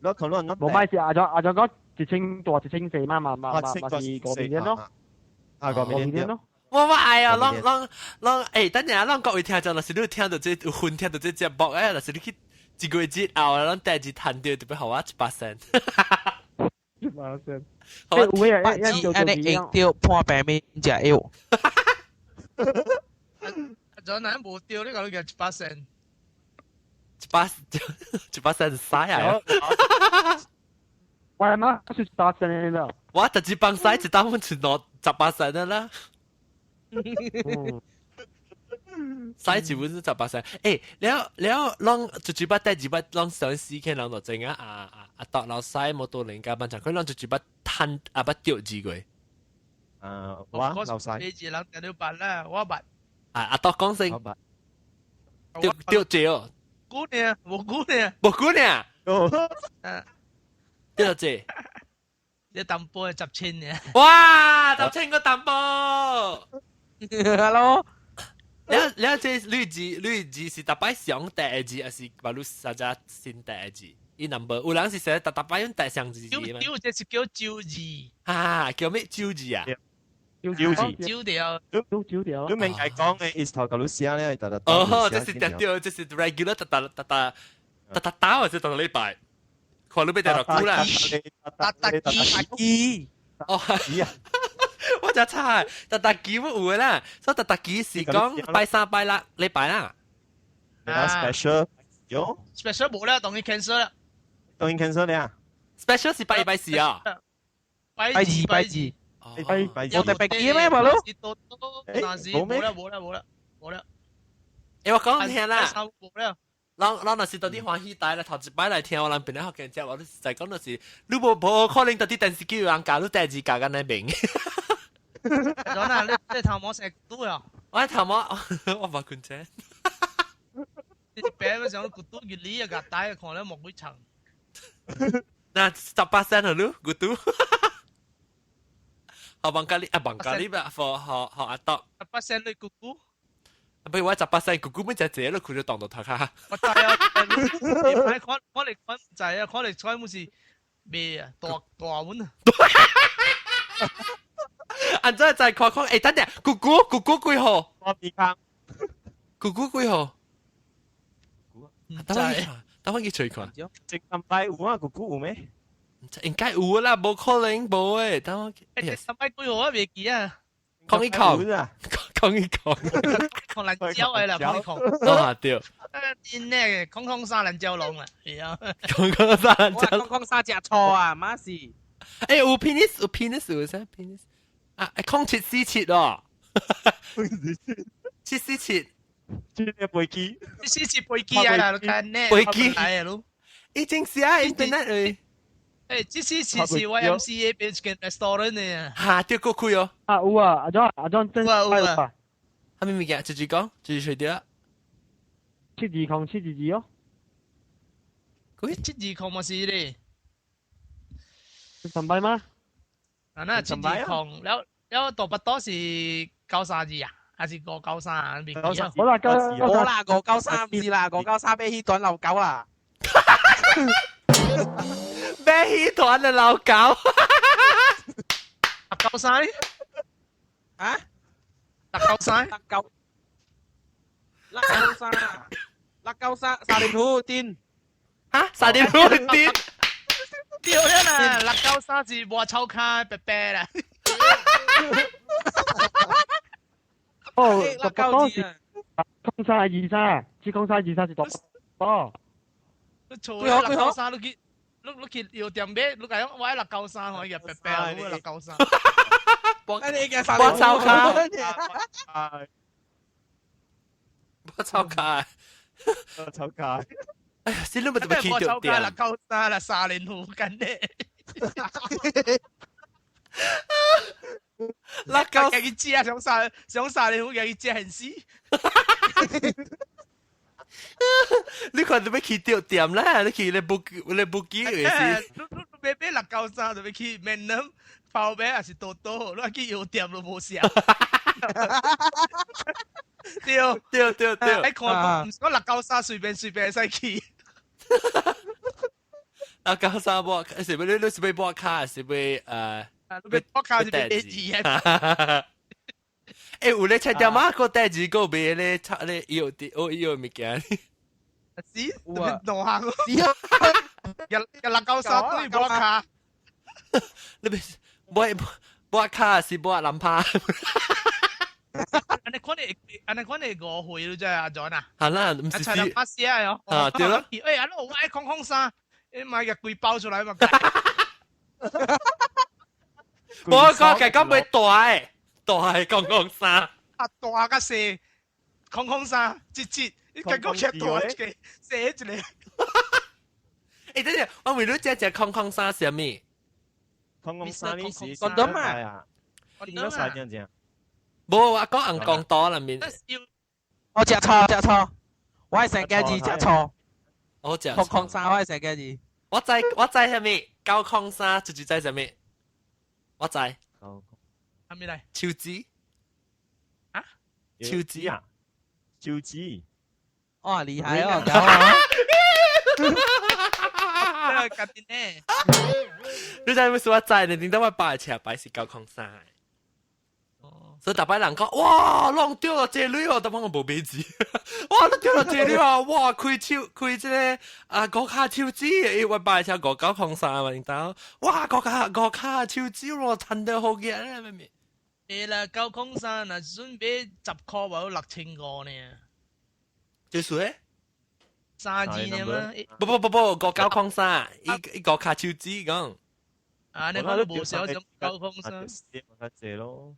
Speaker 6: 攞佢攞
Speaker 4: 冇咪是阿張阿張講一千大一千四嘛嘛嘛嘛嘛是五面咯。
Speaker 6: 啊，五面
Speaker 4: 咯。
Speaker 1: 我愛啊，攏攏攏，誒，等陣啊，攏各位聽眾，若是你有聽到這有份聽到這節目誒，若是你去一個月之後，攏第二談到特別予我100仙。
Speaker 4: 100仙。
Speaker 1: 好，
Speaker 4: 有誒，
Speaker 2: 百字按呢用著破病面食藥。
Speaker 5: 阿張嗱無對，你講你叫100仙。
Speaker 1: 100仙使啊！
Speaker 4: 我係媽是100仙啦。
Speaker 1: 我直接幫使一單分存落18仙的啦。使一本是18仙。欸，了了，攏一一擺第二擺攏上死坑，人就知影啊啊啊！當老細摩多人家班長，佢攏一一擺趁啊捌釣字過。
Speaker 6: 啊，我老細。
Speaker 5: 你一人定了辦啦，我捌。
Speaker 1: 啊啊！當講聲。釣釣字哦。
Speaker 5: 久呢，無久呢。
Speaker 1: 無久呢。釣字。
Speaker 5: 一淡薄係10千呢。
Speaker 1: 哇！十千個淡薄。
Speaker 2: Hello。
Speaker 1: 了了，這類字是逐擺上第一字，還是把你實在新第一字？伊 number 有人是寫逐逐擺用第上字字嘛？
Speaker 5: 叫這是叫招字。
Speaker 1: 啊，叫咩招字啊？
Speaker 6: 招字。
Speaker 5: 招掉。
Speaker 4: 招掉。
Speaker 6: 你明係講嘅意思頭個老師咧，特特。
Speaker 1: 哦，這是特掉，這是 regular 特特特特特特打，或者特特禮拜，看你欲定落久啦。
Speaker 5: 特特記。
Speaker 1: 哦，
Speaker 6: 啊。
Speaker 1: 我就猜，特特記有嘅啦，所以特特記是講拜三拜六禮拜啦。
Speaker 6: special 有
Speaker 5: special 冇啦，當然 cancel 啦。
Speaker 6: 當然 cancel 啦。
Speaker 1: special 是拜二拜四啊。
Speaker 5: 拜二拜二。
Speaker 6: 拜拜二。
Speaker 2: 我特別記咩嘛咯？
Speaker 5: 冇啦冇啦冇啦冇啦。
Speaker 1: 欸，我講聽啦。
Speaker 5: 冇啦。
Speaker 1: 咱若是到底歡喜台啦，頭一擺來聽，我人邊咧學見接，我實在講就是，你無可能到底電視機有人教你第二教緊來明。
Speaker 5: 咗啦，你頭毛成嘟啊！
Speaker 1: 我頭毛，我冇管啫。
Speaker 5: 你白咪上骨嘟月呢啊，大看咧冇幾層。
Speaker 1: 那18仙了你骨嘟。學網咖哩啊，網咖哩吧，學學學阿多。
Speaker 5: 18仙你姑姑。
Speaker 1: 不如我18仙姑姑咪就這咯，佢就當到頭卡。
Speaker 5: 我知啊，你看我嚟看唔知啊，看嚟看冇是咩啊，大大碗啊。
Speaker 1: 按怎再看看？欸，等陣，姑姑姑姑幾號？
Speaker 6: 我鼻康。
Speaker 1: 姑姑幾號？等我去看，等我去揣看。
Speaker 6: 正近拜有啊，姑姑有咩？
Speaker 1: 應該有啦，無可能無誒。等我。
Speaker 5: 欸，近拜幾號我未記啊。
Speaker 1: 講一講，講一講。
Speaker 5: 講辣椒的啦，講一講。
Speaker 1: 啊對。
Speaker 5: 真的，003蘭椒龍啊，係啊。
Speaker 1: 003蘭椒。
Speaker 2: 003食錯啊，媽是。
Speaker 1: 欸，有 penis 有 penis 有啥 penis？啊，0747咯，747，
Speaker 6: 七個飛機，747
Speaker 5: 飛機啊啦，看呢，
Speaker 1: 飛機
Speaker 5: 來咯，
Speaker 1: 已經寫 internet 誒，
Speaker 5: 欸，747是 YMCA 邊一間 restaurant 呢，
Speaker 1: 哈，對過開哦，
Speaker 4: 啊有啊，阿張阿張真
Speaker 5: 有啊有啊，
Speaker 1: 啥物物件？直接講，直接隨掉，720
Speaker 4: 722哦，
Speaker 5: 720嘛是咧，
Speaker 4: 上班嗎？
Speaker 5: 啊那720，了。了大巴多是932啊，還是593啊？未記啊。
Speaker 4: 好啦，九
Speaker 2: 冇啦，593唔是啦，593買起團老狗啦。
Speaker 1: 買起團的老狗。
Speaker 5: 六九三
Speaker 2: 啊？
Speaker 5: 六九三，
Speaker 2: 六九六九三，六九三，沙甸虎癲。
Speaker 1: 嚇，沙甸虎癲。
Speaker 5: 對啦，六九三是磨草卡白白啦。
Speaker 4: 哦，
Speaker 2: 六九字啊！
Speaker 4: 空沙二沙，七空沙二沙是大哦。
Speaker 5: 錯啦，六九三你去，你去藥店買，你講我愛六九三，我個白白，我六九三。
Speaker 2: 我
Speaker 1: 我草卡，我草卡，
Speaker 6: 我草卡。
Speaker 1: 哎呀，死你咪怎麼去到店？
Speaker 5: 六九三啦，沙連湖緊咧。
Speaker 1: 六九，
Speaker 5: 家己食想沙想沙連湖，家己食現死。
Speaker 1: 你看做咩去到店啦？你去你不你不記嘅是？
Speaker 5: 你你買買六九三就欲去面南泡麵，還是多多？你去藥店都無啥。對
Speaker 1: 對對對，
Speaker 5: 愛看，毋是講六九三隨便隨便會使去。
Speaker 1: 六九三抹，是欲你是欲抹卡，是欲
Speaker 5: 你欲抹卡是欲買字啊？
Speaker 1: 欸，有咧菜店仔閣帶字閣賣咧，炒咧藥啲，哦藥物件。
Speaker 5: 是，有啊，兩項。是啊，一六九三對抹卡。
Speaker 1: 你別抹抹卡是抹藍趴。
Speaker 5: 按呢款的，按呢款的誤會你知阿 John 啊？
Speaker 1: 係啦，毋是
Speaker 5: 菜店仔寫的哦。
Speaker 1: 啊，對咯。
Speaker 5: 欸，啊，我愛空空衫，你買個規包出來嘛？
Speaker 1: 我講嘅講袂大的，大的空空衫。
Speaker 5: 啊，大甲細，空空衫，一折，你感覺起大一個，細一個。
Speaker 1: 欸，等陣，我問你，這隻空空衫是啥物？
Speaker 6: 空空衫你是
Speaker 2: 廣東嘛？
Speaker 6: 廣東啥樣子？
Speaker 1: 無，我講紅光刀內面。
Speaker 2: 我食錯，食錯，我係成家字食錯。
Speaker 1: 我食
Speaker 2: 空空衫，我係成家字。
Speaker 1: 我知我知啥物？九空衫就是知啥物？我知。
Speaker 5: 啥物來？
Speaker 1: 手指。
Speaker 5: 啊？
Speaker 1: 手指
Speaker 6: 啊？手指。
Speaker 2: 哇，厲害哦！搞啊！
Speaker 5: 家己呢？
Speaker 1: 你知影我知？你頂到我擺車擺是九空衫。所以逐擺人講，哇，攏著了這鐳哦，逐擺我無買字。哇，你著了這鐳哦，哇，開手開這個啊五跤手指，伊我擺車五九空三嘛，領導，哇，五跤五跤手指咯，趁得好嘅咧，咩咩？
Speaker 5: 會啦，九空三若準備10箍無6500呢。
Speaker 1: 就是咧？
Speaker 5: 三字呢嘛？
Speaker 1: 不不不不，五九空三，伊伊五跤手指講。
Speaker 5: 啊，你講無少種九空三。
Speaker 6: 較濟咯。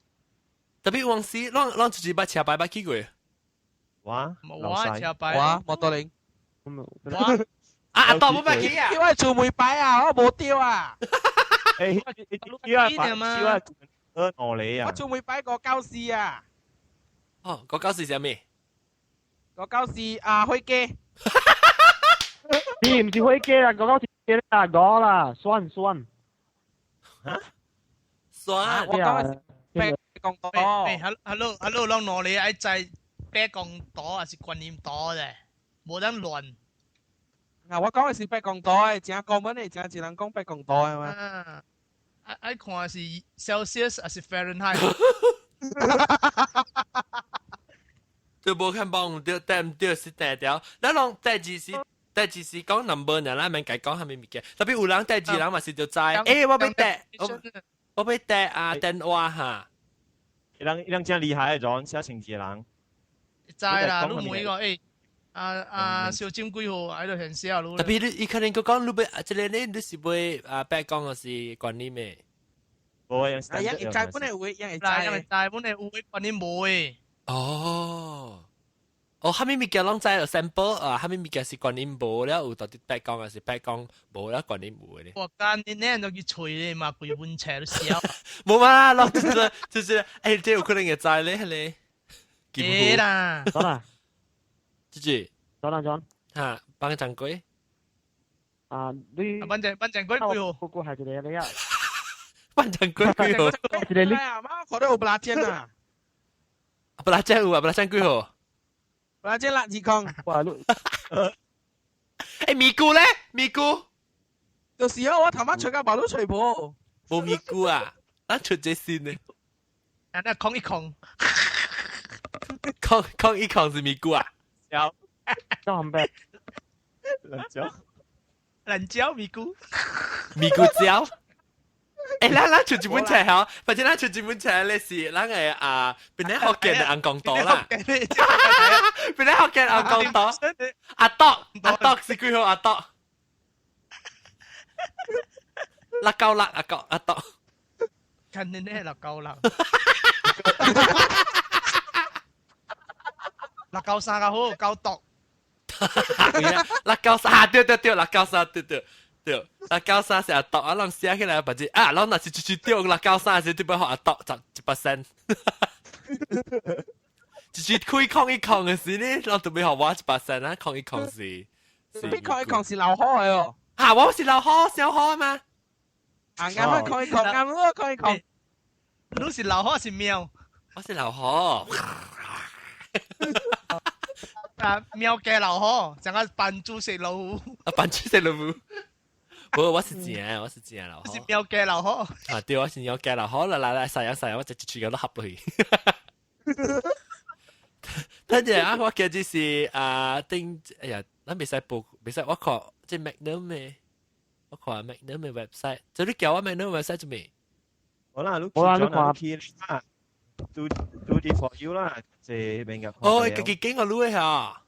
Speaker 1: 特別往時，攏攏就是捌車牌捌去過。
Speaker 6: 我，
Speaker 5: 我車牌。
Speaker 2: 我摩托輪。
Speaker 5: 我
Speaker 1: 啊，當冇捌去啊！
Speaker 2: 因為厝門牌啊，我無丟啊。
Speaker 6: 欸，你啊，你啊，二兩啊。
Speaker 2: 我厝門牌594啊。
Speaker 1: 哦，594啥物？
Speaker 2: 594啊，火雞。
Speaker 4: 你毋是火雞啦，594啦，五啦，酸酸。
Speaker 6: 嚇？
Speaker 1: 酸。
Speaker 2: 我講的是白公島。
Speaker 5: 欸，hello hello，攏兩个愛知白公島還是觀音島咧，無當亂。
Speaker 2: 啊，我講的是白公島的，真講本的，真一人講白公島的嘛。
Speaker 5: 啊，愛看是 Celsius 還是 Fahrenheit。
Speaker 1: 就無看幫對對毋對是第條，咱攏第二是第二是講 number 爾，咱免家講啥物物件。特別有人第二人嘛是就知，欸，我欲帶，我欲帶啊電話哈。
Speaker 6: 伊人伊人真厲害的，種寫成一個人。
Speaker 5: 知啦，你問伊講，欸，啊啊，小金幾號喺度顯示啊，
Speaker 1: 特別你伊可能閣講你欲，這個你你是欲啊白講還是觀音的？
Speaker 6: 無啊，
Speaker 2: 啊，伊會知本來有，伊會知，
Speaker 5: 伊會知本來有觀音無的。
Speaker 1: 哦，哦，啥物物件攏知有 sample 啊，啥物物件是觀音無了，有到底白講還是白講無了觀音有的咧？
Speaker 5: 我幹你呢，都去吹咧嘛，規本冊都笑。
Speaker 1: 無嘛，攏就是就是，欸，這有可能會知咧，彼個。
Speaker 5: 對啦。
Speaker 4: 走啦。
Speaker 1: 姐姐。
Speaker 4: 走啦，走。
Speaker 1: 哈，幫掌櫃。
Speaker 4: 啊，你。
Speaker 5: 幫掌幫掌櫃幾號？
Speaker 4: 個個係一個你啊。
Speaker 1: 幫掌櫃幾號？
Speaker 4: 一個你。
Speaker 2: 啊，媽，看到有布拉煎啊。
Speaker 1: 布拉煎有啊，布拉煎幾號？
Speaker 2: 布拉煎620。
Speaker 4: 哇，你。
Speaker 1: 欸，咪菇咧？咪菇。
Speaker 2: 就是哦，我頭媽吹到毛都吹無。
Speaker 1: 無咪菇啊？咱出這先呢。
Speaker 5: 啊，那空一空，
Speaker 1: 空空一空是咪菇啊？
Speaker 6: 有，
Speaker 4: 都係咩？
Speaker 6: 辣椒，
Speaker 5: 辣椒咪菇，
Speaker 1: 咪菇椒。欸，咱出一本冊吼，反正咱出一本冊咧是咱個啊，邊咧福建的紅光刀啦，邊咧福建紅光刀，阿篤阿篤是幾號阿篤？六九六阿九阿篤，
Speaker 5: 近年咧六九六，六九三較好，九篤，
Speaker 1: 六九三對對對，六九三對對。對，六九三是阿篤啊，咱寫起來把這啊，咱若是出去對六九三是對不學阿篤十一百仙，就是開空一空的時呢，咱特別學我一百仙啊，空一空是，
Speaker 2: 邊空一空是老火的哦，
Speaker 1: 啊，我是老火小火嘛，
Speaker 2: 啊啱啊，空一空啱咯，空一空，
Speaker 5: 你是老火是喵？
Speaker 1: 我是老火，
Speaker 5: 啊喵嘅老火，成個扮豬食老虎，
Speaker 1: 啊扮豬食老虎。無，我是正，我是正老
Speaker 5: 火。是喵雞老火。
Speaker 1: 啊，對，我是喵雞老火，來來來，洗啊洗啊，我直接喙都合落去。等陣啊，我記住是啊，頂，哎呀，咱袂使報，袂使，我看這 Magnum 的，我看 Magnum 的 website，這你叫我 Magnum website 做咩？
Speaker 6: 好啦，你
Speaker 4: 好啦，你看
Speaker 6: 去啦，do do it for you 啦，這邊個。
Speaker 1: 哦，家己經過你的嚇。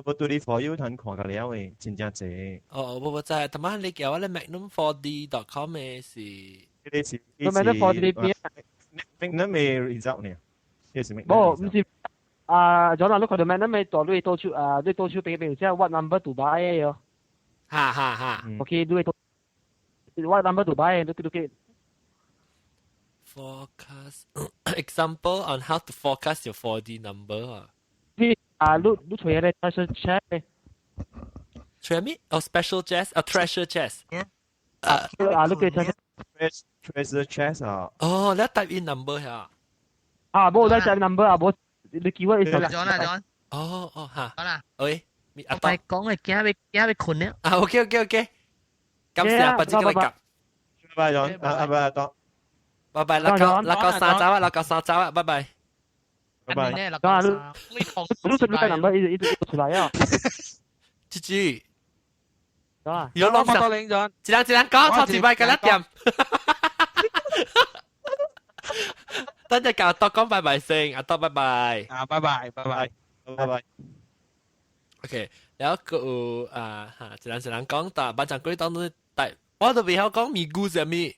Speaker 6: 我對你 for you 睇看個了嘅，真正濟。
Speaker 1: 哦，無無知，頭晚你叫我咧 magnum4d.com 嘅是，
Speaker 6: 呢是
Speaker 4: magnum 4D 邊
Speaker 6: ？magnum 嘅 result 呢？呢是 magnum。
Speaker 4: 無，唔是啊，咗啦，你看到 magnum 嘅大你到處啊，你到處俾俾，即係 what number to buy 嘅喲。
Speaker 1: 哈哈哈。
Speaker 4: OK，你到 what number to buy，你你
Speaker 1: Forecast example on how to forecast your 4D number 啊。
Speaker 4: 啊，你你揣個 treasure chest？
Speaker 1: 揣咩？哦，special chest，啊，treasure chest。
Speaker 4: 啊啊，你叫 treasure
Speaker 6: treasure chest 啊。
Speaker 1: 哦，你 type in number 嚇。
Speaker 4: 啊，無，你 type number 啊，無，你叫我。
Speaker 5: 咗啦咗。
Speaker 1: 哦哦嚇。
Speaker 5: 好啦。
Speaker 1: 喂，
Speaker 5: 阿伯講嘅驚要驚要困了。
Speaker 1: 啊，OK OK OK。感謝，不知幾位夾。
Speaker 6: 拜拜咗，啊拜拜多。
Speaker 1: 拜拜，六九六九三走啊，六九三走啊，拜拜。
Speaker 6: 拜拜。
Speaker 4: 啊，你你出嚟 number 一直一直出來啊。
Speaker 1: 豬豬。
Speaker 4: 啊！
Speaker 1: 有攞
Speaker 2: 上，一
Speaker 1: 人一人講，頭一擺甲一點。等陣教阿多講拜拜先，阿多拜拜。
Speaker 2: 啊，拜拜，拜拜，
Speaker 6: 拜拜。
Speaker 1: OK，然後個有啊嚇，一人一人講，但班長鬼當中，但我都未曉講咪咕是咩。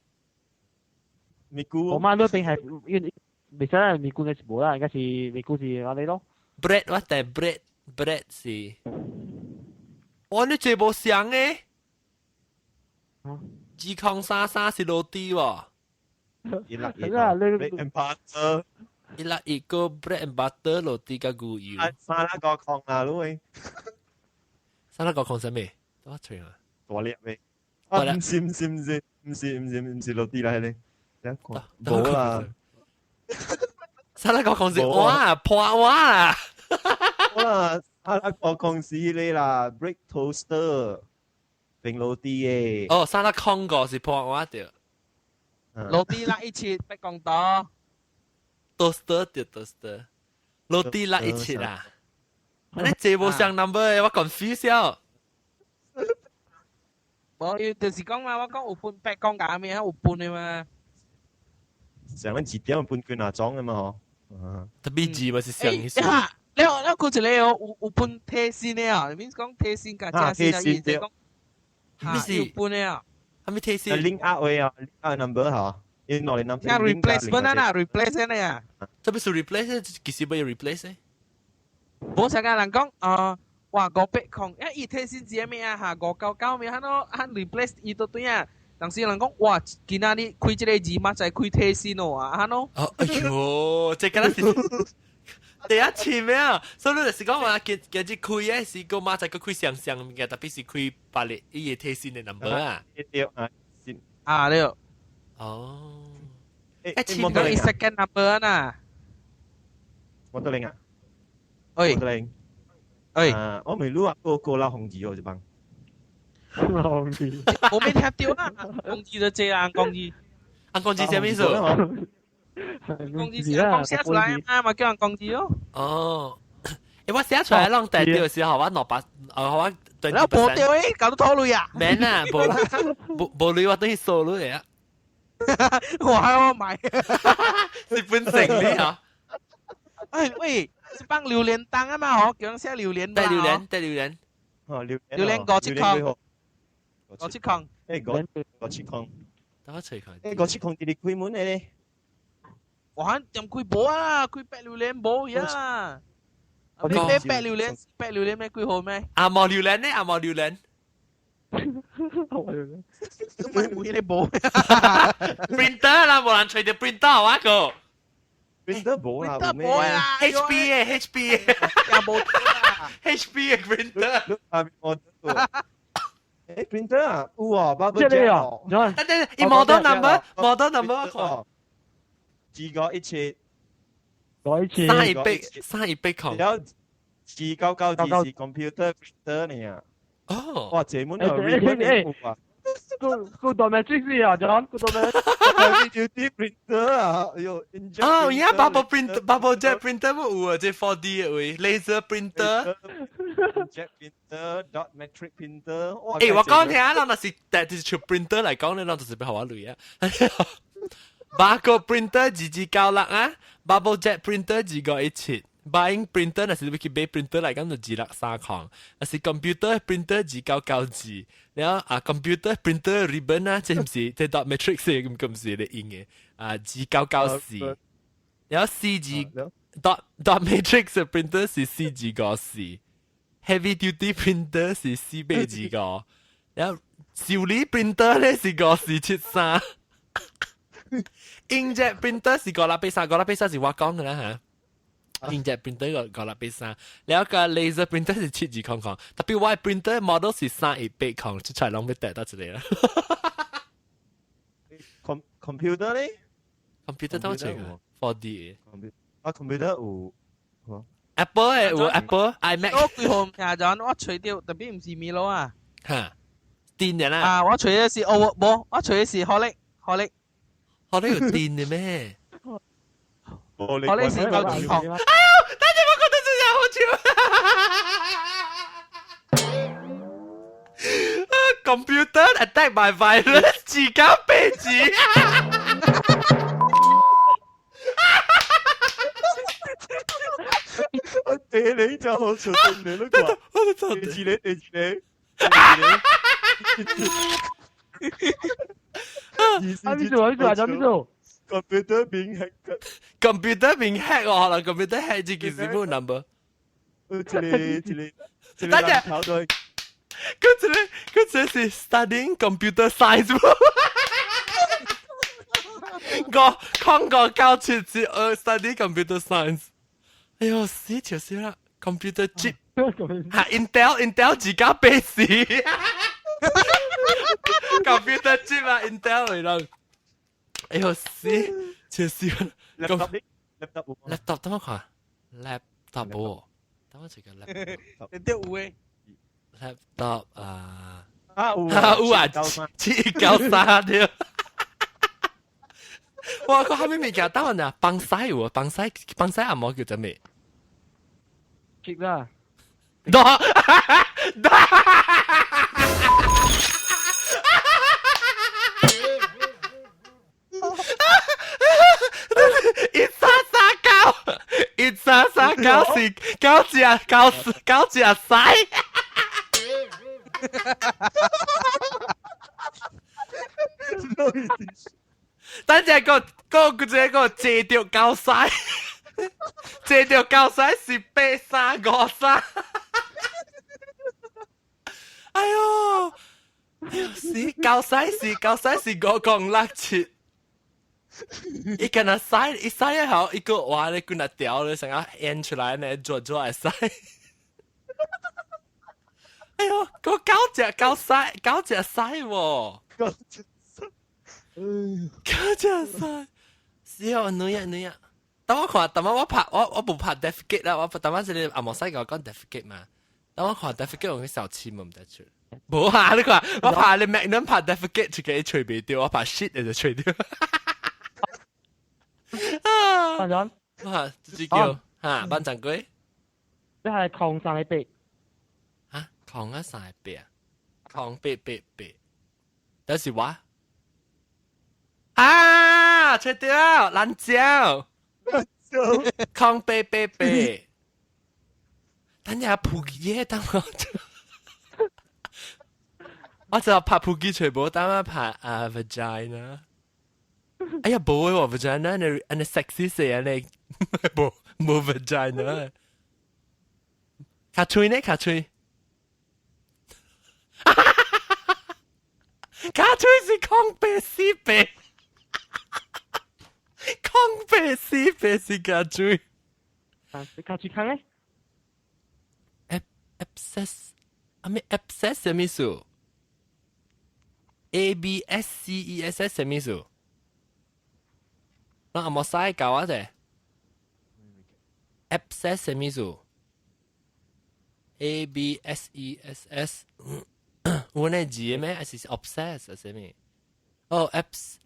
Speaker 6: 咪咕。
Speaker 4: 我媽都邊係，因為未使咪咕嘅是無啦，應該是咪咕是阿你咯。
Speaker 1: Bread 我但 bread bread 是，哇！你這無像誒。二空三三是落地喎。
Speaker 6: 一粒一個 bread and butter，
Speaker 1: 一粒一個 bread and butter 落地加牛油。
Speaker 6: 三粒個空啊，你。
Speaker 1: 三粒個空啥物？多脆啊！
Speaker 6: 大粒咩？啊，唔是唔是唔是唔是唔是唔是落地啦，你。冇啦。
Speaker 1: 三粒個空是哇破碗啦！
Speaker 6: 哇！三粒個空是你啦，bread toaster。平落地嘅。
Speaker 1: 哦，三粒空個是破碗對。
Speaker 2: 落地啦一切，別講多。
Speaker 1: toaster 對 toaster，落地啦一切啊！你這無相 number 嘅，我 confuse 了。
Speaker 2: 無，就是講嘛，我講有分白講價咩，有分的嘛。
Speaker 6: 上緊字典分幾若種嘅嘛嗬。
Speaker 1: 特別字咪是上意思。
Speaker 2: 你你講一個哦，有分提薪的啊，你講提薪甲加薪啊，意思講。
Speaker 1: 咩是
Speaker 2: 有分的啊？
Speaker 1: 係咪提薪
Speaker 6: ？link up 位啊，link up number 嚇。因為 number。
Speaker 2: 聽 replacement 啊，replace 呢啊。
Speaker 1: 這不是 replace，其實不要 replace。
Speaker 2: 無成個人講，啊，哇500空，一伊提薪字咩啊？嚇599咩？哈喏，哈 replace 伊都對啊。但是人講，哇，今仔日開這個字，嘛在開提薪哦啊，哈喏。
Speaker 1: 哦，哎呦，這個是第一次咩啊？所以你就是講話，今今日開嘅是個嘛，在個開雙雙物件，特別是開別個伊個提薪的 number 啊。
Speaker 6: 對啊，
Speaker 2: 啊對。
Speaker 1: 哦。
Speaker 6: 誒，
Speaker 2: 講伊 second number 啊。
Speaker 6: 我得零啊。
Speaker 2: 喂。
Speaker 6: 我得零。
Speaker 2: 喂。
Speaker 6: 啊，我未擼啊，個個啦紅字哦，這幫。
Speaker 4: 紅字。
Speaker 2: 我未聽到啦，紅字就這樣，紅字。
Speaker 1: 紅光字啥物意思？
Speaker 2: 公字是講寫出來啊嘛，叫人公字咯。
Speaker 1: 哦，欸，我寫出來攏對掉時候，我200，哦，我對。
Speaker 2: 你無掉誒，搞到拖累啊！
Speaker 1: 免啊，無無無累，我等於數你啊。
Speaker 2: 我還我買，
Speaker 1: 是本成你啊！
Speaker 2: 哎喂，是幫榴蓮檔啊嘛，嗬，叫人寫榴蓮。
Speaker 1: 帶榴蓮，帶榴蓮。
Speaker 6: 哦，榴
Speaker 2: 榴蓮57塊，57塊。
Speaker 6: 欸，57塊。
Speaker 1: 等我揣看。
Speaker 6: 欸，57塊佇咧開門的咧。
Speaker 2: 我喊點開無啊，開白榴蓮無呀。你買白榴蓮，白榴蓮咩幾好咩？
Speaker 1: 阿毛榴蓮呢？阿毛榴蓮。
Speaker 2: 都買每個無。
Speaker 1: printer 啦，無人揣著 printer 我個。
Speaker 6: printer 無啦，
Speaker 2: printer 無啦。
Speaker 1: HP 的 HP 的。
Speaker 2: 也無啦。
Speaker 1: HP 的 printer。
Speaker 6: 啊，我。欸，printer 啊，有啊，bubble
Speaker 4: 這個哦，
Speaker 1: 等等，伊 model number，model number 我看。
Speaker 6: 2517。
Speaker 4: 517。
Speaker 1: 318，318。
Speaker 6: 然後2992是 computer printer 呢。
Speaker 1: 哦。
Speaker 6: 哇，這門啊，ribbon 有啊。
Speaker 4: 個個 dot matrix 啊，John，個 dot
Speaker 6: matrix printer 啊，哎呦，
Speaker 1: 哦，而家 bubble printer、bubble jet printer 冇有啊，這 4D 的位，laser printer。
Speaker 6: jet printer、dot matrix printer。
Speaker 1: 欸，我講聽，咱若是但是從 printer 來講咧，咱就是欲予我累啊。barcode printer 2296啊，bubble jet printer 2517。 buying printer 若是你去買 printer 來講就263塊，若是 computer printer 2992，然後啊 computer printer ribbon 啊，這毋是這 dot matrix 咁咁是咧用的啊2994，然後四字 dot dot matrix 的 printer 是4254，heavy duty printer 是4825，然後修理 printer 咧是5473，inkjet printer 是5683，5683是我講的啦嚇。inkjet printer 個5683，然後個 laser printer 是7200，特別我 printer model 是3180，出來攏欲得到一個啦。
Speaker 6: Computer 咧
Speaker 1: ？computer 當這個 4D
Speaker 6: 啊，computer 有
Speaker 1: Apple 的有 Apple iMac。
Speaker 2: 我幾號聽咗，我揣著特別毋是米羅啊。
Speaker 1: 嚇，電人啊？
Speaker 2: 啊，我揣的是哦，無，我揣的是好力，好力。
Speaker 1: 好力有電的咩？
Speaker 2: 好力是92號。
Speaker 1: 哎呦，等陣我覺得真係好笑。Computer attacked by virus，2984。
Speaker 6: 我地理就好出你都掛，
Speaker 1: 我都
Speaker 6: 地址你地址你。
Speaker 4: 啊，邊做啊？邊做啊？邊做
Speaker 6: ？Computer 變 hack。
Speaker 1: Computer 變 hack 哦，可能 computer hack 這件事冇 number。
Speaker 6: 一個一個，
Speaker 1: 等陣，佢這個佢這是 studying computer science。我0597是學 study computer science。哎呦，死笑死啦！computer chip 嚇 Intel Intel 2984。computer chip 啊，Intel 嚟啦。哎呦死，笑死啦！
Speaker 6: laptop laptop
Speaker 1: laptop 等我看，laptop 冇，等我這個 laptop。
Speaker 2: 你啲有嘅
Speaker 1: laptop 啊，
Speaker 6: 啊有
Speaker 1: 有啊，793對。哇！個後面物件等我呢，幫西有啊，幫西幫西阿毛叫做咩？
Speaker 4: chip 啦。
Speaker 1: 多多。1339，1339是九隻九九隻西。等陣個個個這個借著狗屎，借著狗屎是8353。哎喲，哎喲，死狗屎是狗屎是5067。伊敢若使，伊使一後，一個話咧，滾啊掉咧，成個演出來呢，做做會使。哎喲，個九隻狗屎，九隻屎喎。
Speaker 6: 九隻
Speaker 1: 九隻屎，是哦，女啊女啊。等我看，等我拍我我無拍 Death Gate 啦，我等我這個阿毛西甲我講 Death Gate 嘛。等我看 Death Gate 用去小氣嘛，毋知出。無啊，你看我拍你 Magnum 拍 Death Gate 就給伊吹袂著，我拍 shit 就吹著。
Speaker 4: 班長，
Speaker 1: 哇，這隻叫嚇班長龜。
Speaker 4: 你係空三個八。
Speaker 1: 嚇，空啊三個八，空八八八，但是我啊，出掉爛蕉，空八八八，等下撲嘢，等我。我就拍撲機全部，等我拍啊 vagina。哎呀，冇喎，vagina 你你 sexy 死啊你，冇冇 vagina。卡喙呢？卡喙。卡喙是空白四白，空白四白是卡喙。
Speaker 4: 啊，你卡喙空咧
Speaker 1: ？Abscess，啊咩 abscess 什麼意思？A B S C E S S 什麼意思？那阿莫西教我者，abscess 什麼意思？A B S E S S，有呢字咩？還是 obsess 係咩？哦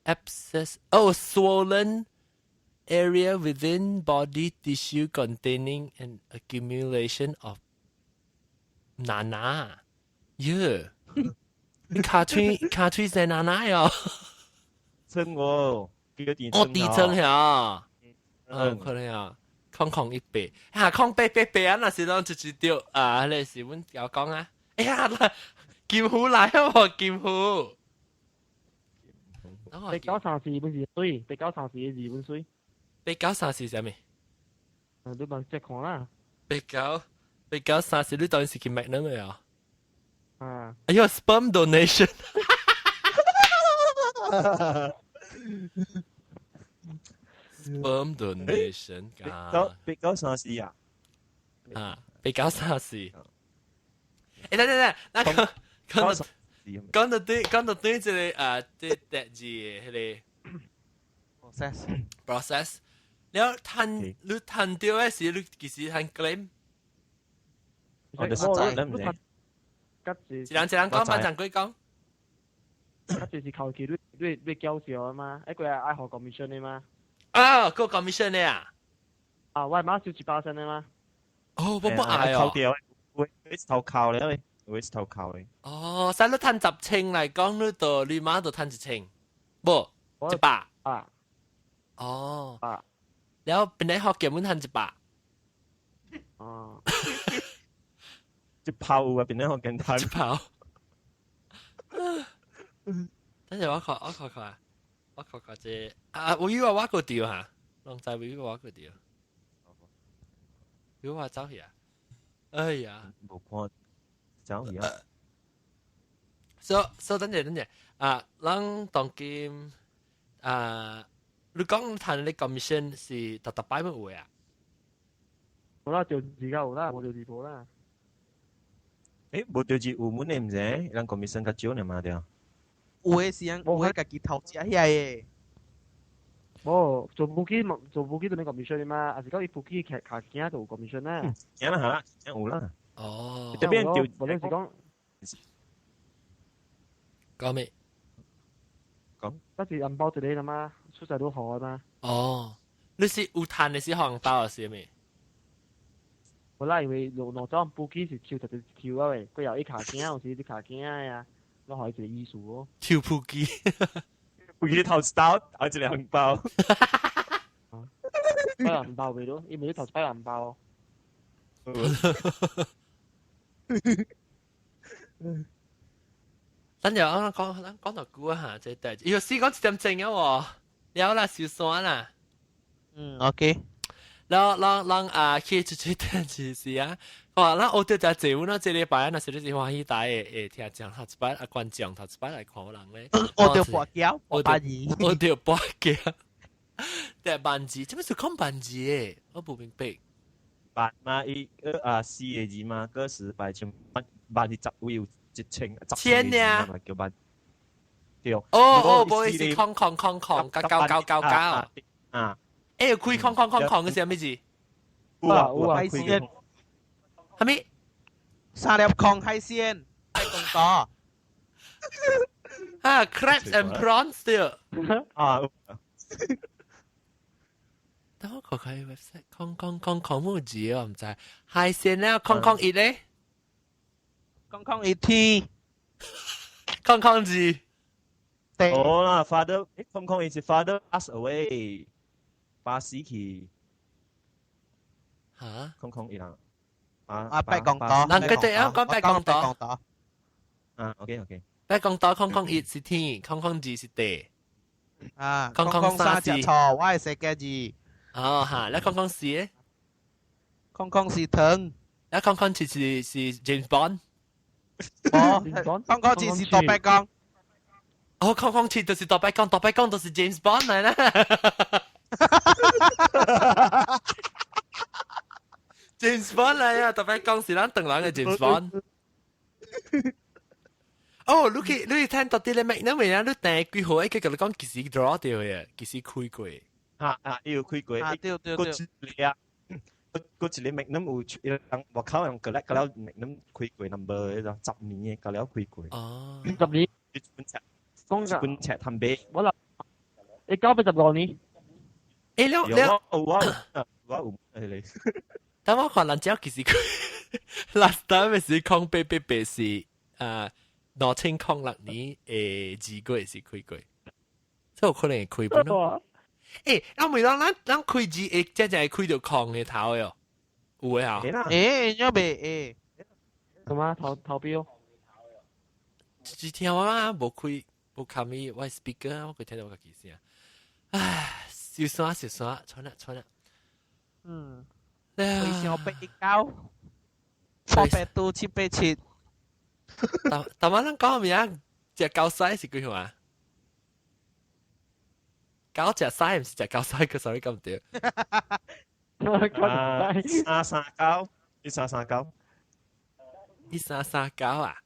Speaker 1: ，abscess，哦，swollen area within body tissue containing an accumulation of 奶奶，耶！你卡喙卡喙生奶奶哟？
Speaker 6: 撐喎，叫電
Speaker 1: 哦，地層呀，嗯，可能啊，空空一百，哈，空八八八啊，那是攏直直掉啊，那是阮有講啊，哎呀，金虎來啊，金虎，
Speaker 4: 八九三四本是水，八九三四的字本水，
Speaker 1: 八九三四啥物？
Speaker 4: 啊，你問只看啦。
Speaker 1: 八九八九三四，你當時去麥能的啊？
Speaker 4: 啊！
Speaker 1: 哎呦，sperm donation。sperm donation
Speaker 6: 九八九三四啊！
Speaker 1: 啊，八九三四。欸，等等等，那講講到講到對講到對這個啊，這第二個彼個
Speaker 2: process
Speaker 1: process，了趁你趁著的時，你幾時趁 claim？
Speaker 6: 我哋實在唔知。
Speaker 1: 一人一人講，班長鬼講。
Speaker 4: 較濟是求其你你你繳少啊嘛，一個係愛學 commission 的嘛。
Speaker 1: 啊，個 commission 的啊？
Speaker 4: 啊，我媽收100仙的嘛。
Speaker 1: 哦，我不愛哦。
Speaker 6: 扣掉，會頭扣咧，會頭扣的。
Speaker 1: 哦，使你趁10千來講，你就你媽就趁1000，無100。
Speaker 4: 啊。
Speaker 1: 哦。
Speaker 4: 啊。
Speaker 1: 然後本來學基本趁100。
Speaker 4: 哦。
Speaker 6: 一炮有啊，變咗學緊睇。
Speaker 1: 一炮。等陣我看我看看，我看看這啊，我以為我個掉嚇，攏知我以為我個掉。以為我走去啊？哎呀，
Speaker 6: 無看走去啊！
Speaker 1: 所所等陣等陣啊，咱當今啊，你講談你 commission 是特特擺乜有啊？
Speaker 4: 無啦，就自家有啦，無就自無啦。
Speaker 6: 誒，無就是有門的毋是？人 commission 較少呢嘛對。
Speaker 2: 有的是人，有的家己頭食遐的。
Speaker 4: 無做飛機做飛機都免 commission 的嘛，還是講伊飛機卡卡驚就有 commission 啦。
Speaker 6: 驚啦嚇，驚有啦。
Speaker 1: 哦。
Speaker 6: 這邊就
Speaker 4: 無論是講。
Speaker 1: 講咩？
Speaker 6: 講。
Speaker 4: 但是紅包一個啦嘛，出在都好啊嘛。
Speaker 1: 哦，你是有趁的是紅包還是咩？
Speaker 4: 無啦，因為兩兩種飛機是抽特別抽啊喂，佢有一卡驚，有時啲卡驚呀，攞開一個意思哦。
Speaker 1: 抽飛機，
Speaker 6: 飛機頭一刀，後一個紅包。
Speaker 4: 擺紅包袂咯，伊袂頭一擺紅包。
Speaker 1: 等陣我講講講到久啊嚇，這代志，要試講一點鐘啊喎，了啦，收山啦。
Speaker 2: 嗯，OK。
Speaker 1: 然後，咱咱啊去出去電視時啊，哇！咱學到真濟，阮這禮拜啊，若是你是歡喜台的，會聽講頭一擺啊，觀眾頭一擺來看我人咧。
Speaker 2: 學到跋筊，跋萬字，
Speaker 1: 學到跋筊。對，萬字，這麼是講萬字的？我不明白。
Speaker 6: 萬嘛，伊啊四個字嘛，個十百千萬萬是十位有一千，
Speaker 1: 千呢？
Speaker 6: 叫萬。對。
Speaker 1: 哦哦，不好意思，空空空空，九九九九九。
Speaker 6: 啊。
Speaker 1: 欸，開空空空空嘅是啥物字？
Speaker 6: 有啊有啊，
Speaker 2: 海鮮。
Speaker 1: 啥物？
Speaker 2: 三粒空海鮮，海公多。
Speaker 1: 啊，crabs and prawns 對。
Speaker 6: 啊。
Speaker 1: 等我看看 website，空空空空冇字我唔知。海鮮咧，空空一咧，
Speaker 2: 空空一天，
Speaker 1: 空空字。
Speaker 6: 哦啦，father，空空一是 father pass away，巴死去。
Speaker 1: 嚇？
Speaker 6: 空空一啦。
Speaker 2: 啊，八公多，
Speaker 1: 人佢哋啊講八公多。
Speaker 6: 啊，OK OK。
Speaker 1: 八公多空空一是天，空空二是地。
Speaker 2: 啊，
Speaker 1: 空空
Speaker 2: 三是錯，我係寫嘅字。
Speaker 1: 哦哈，你空空四咧？
Speaker 2: 空空是藤。
Speaker 1: 你空空七是 James Bond。
Speaker 2: 哦，空空七是杜伯公。
Speaker 1: 哦，空空七就是杜伯公，杜伯公就是 James Bond 嚟啦。James Bond 嚟啊！杜伯公是咱唐人嘅 James Bond。哦，你去聽到啲咧咩？因為啊，你訂幾號？佢同你講幾時 draw 掉嘅，幾時開過？
Speaker 6: 嚇啊！要開過。
Speaker 2: 啊對對對。
Speaker 6: 一個啊，嗰一個 Magnum 有人外口人過來，過了 Magnum 開過 number 嗰個10年嘅，過了開過。
Speaker 1: 哦。
Speaker 4: 十年。
Speaker 6: 一本冊。一本冊談買。
Speaker 4: 我啦，你交俾15年。
Speaker 1: 誒，你
Speaker 6: 我有係你。
Speaker 1: 等我看人只其實 last time 是0888是啊。2006年2月是開過，這有可能會開本咯。欸，啊，每當咱開字會真正會開到空的頭喲，有的啊。
Speaker 2: 欸，你未欸？
Speaker 4: 什麼投標？
Speaker 1: 只聽我啊，無開無開咪我 speaker，我佢聽到我家己聲。唉，小山小山，穿啦穿啦。
Speaker 2: 嗯。開上819，882787。
Speaker 1: 但但我咱講咩啊？隻狗屎是幾號啊？狗隻屎唔是隻狗屎，佢 sorry 咁對。
Speaker 6: 339，1339。
Speaker 1: 1339啊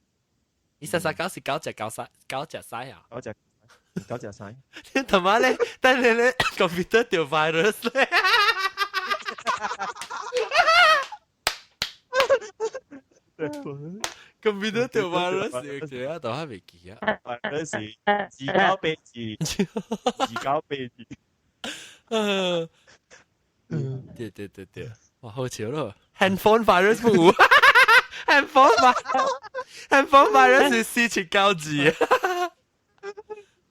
Speaker 1: ？1339是狗隻狗屎，狗隻屎啊？
Speaker 6: 狗隻屎。
Speaker 1: 同埋咧，等你咧 computer 掉 virus 咧。computer 掉 virus，這個都還未記啊。
Speaker 6: virus 2982，2982。
Speaker 1: 嗯，對對對對，哇，好笑咯！handphone virus 冇，handphone virus 是479字。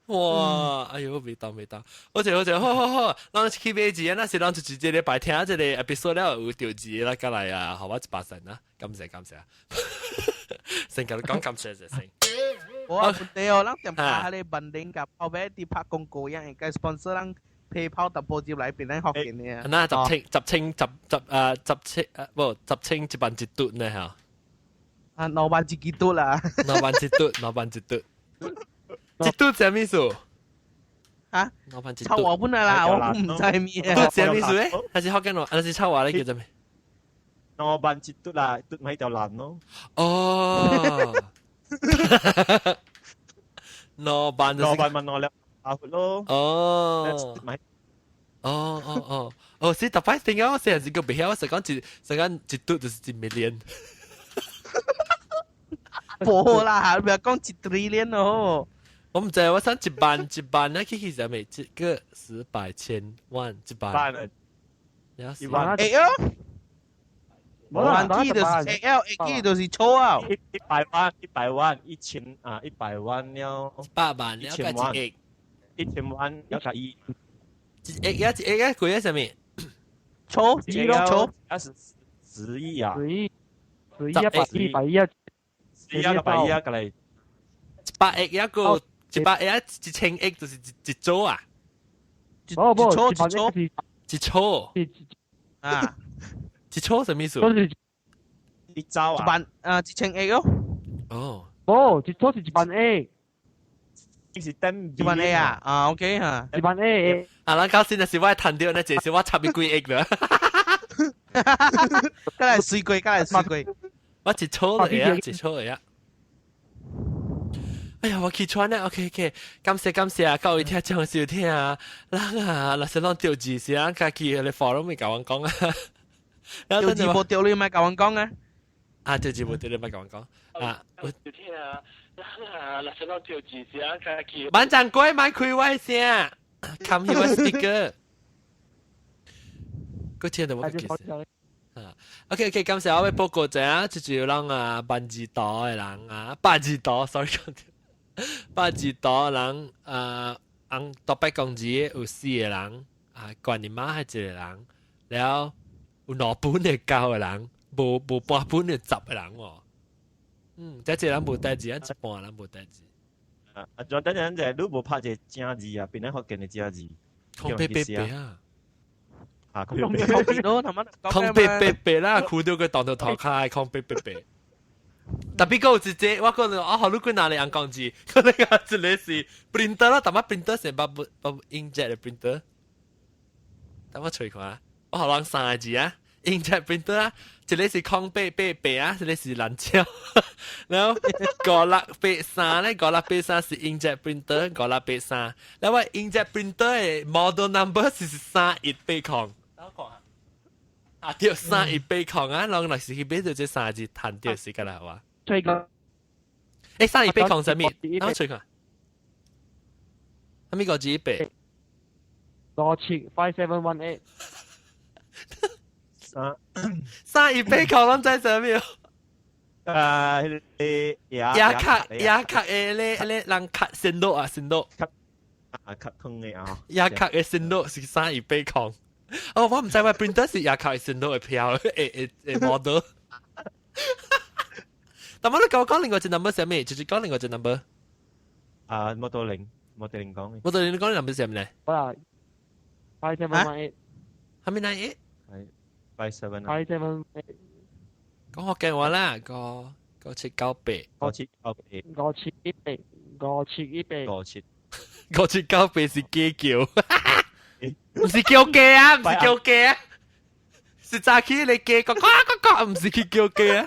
Speaker 1: 哇！哎呦，未當未當，好似好似，好好好，咱去買字，那是咱就直接禮拜聽這個 episode 了有掉字啦，過來啊，好我一百神啦，感謝感謝，先甲你講感謝就先。
Speaker 2: 我問題哦，咱點解喺個文玲甲後尾啲拍廣告樣，應該 sponsor 咱 PayPal 淡薄入來變咱福建的啊。
Speaker 1: 那十千十千十十啊十千啊，無十千一萬一嘟呢嚇。
Speaker 2: 啊，2萬一幾嘟啦。
Speaker 1: 2萬一嘟，2萬一嘟。一嘟啥意思？
Speaker 2: 啊？
Speaker 1: 臭
Speaker 2: 話本來啦，我唔知咩。
Speaker 1: 嘟啥意思咧？還是福建話？還是臭話咧？叫做咩？2
Speaker 6: 萬一嘟啦，嘟咪條爛咯。
Speaker 1: 哦。2萬
Speaker 6: 2萬問我兩阿咯。
Speaker 1: 哦。
Speaker 6: 咪。
Speaker 1: 哦哦哦，哦，是特別點解我成日個袂曉？我成講一成講一嘟就是1 million。
Speaker 2: 無啦，你唔講1 trillion 咯。
Speaker 1: 我唔知，我想一萬一萬咧，其實係咪一個十百千萬一萬？
Speaker 6: 一萬。
Speaker 2: 會哦。萬幾就是會了，會記就是錯啊。
Speaker 6: 100萬，100萬，1000啊，100萬了。
Speaker 1: 100萬了，加1億。
Speaker 6: 1000萬要加1。
Speaker 1: 1億啊，1億啊，幾啊？啥物？
Speaker 2: 錯，幾多錯？
Speaker 6: 啊是10億啊。
Speaker 4: 10億，10億啊，100億，100億啊，10
Speaker 6: 億啊，100億啊，過來。
Speaker 1: 100億一個。100億啊，1000億就是一組啊！
Speaker 4: 哦不，
Speaker 2: 一組
Speaker 1: 一組
Speaker 2: 啊！
Speaker 1: 一組什麼意思？
Speaker 6: 一兆啊！
Speaker 2: 一萬啊，1000億哦。
Speaker 1: 哦。
Speaker 4: 哦，一組是1萬億。
Speaker 6: 是等
Speaker 2: 1萬億啊！啊，OK 哈。
Speaker 4: 1萬億。
Speaker 1: 啊，咱頭先就是我趁到，那就是我插伊幾億了。
Speaker 2: 過來水過，過來水過。
Speaker 1: 我一組就會啊，一組會啊。哎呀，我起床啦，OK OK，感謝感謝啊，各位聽眾收聽啊，咱啊，若是攏著字是咱家己咧 forum 咪共阮講啊，
Speaker 2: 著字無著你咪共阮講啊，
Speaker 1: 啊，著字無著你咪共阮講啊，我聽啊，咱啊，若是攏著字是咱家己。萬丈龜莫開我聲，冚起我 speaker。個聽到我其實。啊，OK OK，感謝我要報告者啊，就是有人啊，萬字島的人啊，八字島，sorry 講錯，八字島人啊，紅獨白公字有四個人啊，管你媽係一個人，了有兩本的九個人，無無半本的十個人喎。嗯，這一個人無代誌，一半人無代誌。
Speaker 6: 啊，啊，等陣就你無拍一個正字啊，變咱福建的正字。
Speaker 1: 空白白白啊！
Speaker 6: 啊，空白白
Speaker 1: 白，空白白白啦，看到佢當到頭開，空白白白。特別有一隻，我講啊，好，你幾哪裡紅公字？嗰個一個是 printer 啦，但係 printer 是把把 inkjet 的 printer。等我揣看，我予人三個字啊，inkjet printer 啊，一個是空白白白啊，一個是藍椒。然後5683咧，五六八三是 inkjet printer，五六八三。然後我 inkjet printer 的 model number 是3180。等我看下。啊，對，3180啊，人若是去買到這三個字，彈掉時間啦，係嘛？
Speaker 4: 吹個。
Speaker 1: 欸，3180啥物？等我揣看。啥物個字八？57
Speaker 4: 5718。
Speaker 6: 三
Speaker 1: 3180，攏知啥物？
Speaker 6: 啊，彼個
Speaker 1: 牙卡牙卡的咧咧人卡線路啊線路。
Speaker 6: 卡啊卡通的啊。
Speaker 1: 牙卡的線路是3180。哦，我毋知我 printer 是牙卡的線路的票，會會 model。但我你甲我講另外一個 number 啥物？就是講另外一個 number。
Speaker 6: 啊，摩多零，摩多零講嘅。
Speaker 1: 摩多零你講 number 啥物咧？
Speaker 4: 好啦，5718。
Speaker 1: 係咪 98？
Speaker 6: 係 57。
Speaker 4: 5718。
Speaker 1: 講福建話啦，個五七九八，
Speaker 6: 五七九八，
Speaker 4: 五七一八，五七一八，
Speaker 6: 五七，
Speaker 1: 五七九八是雞叫，唔是叫雞啊，唔是叫雞啊，是早起你雞呱呱呱呱，唔是去叫雞啊。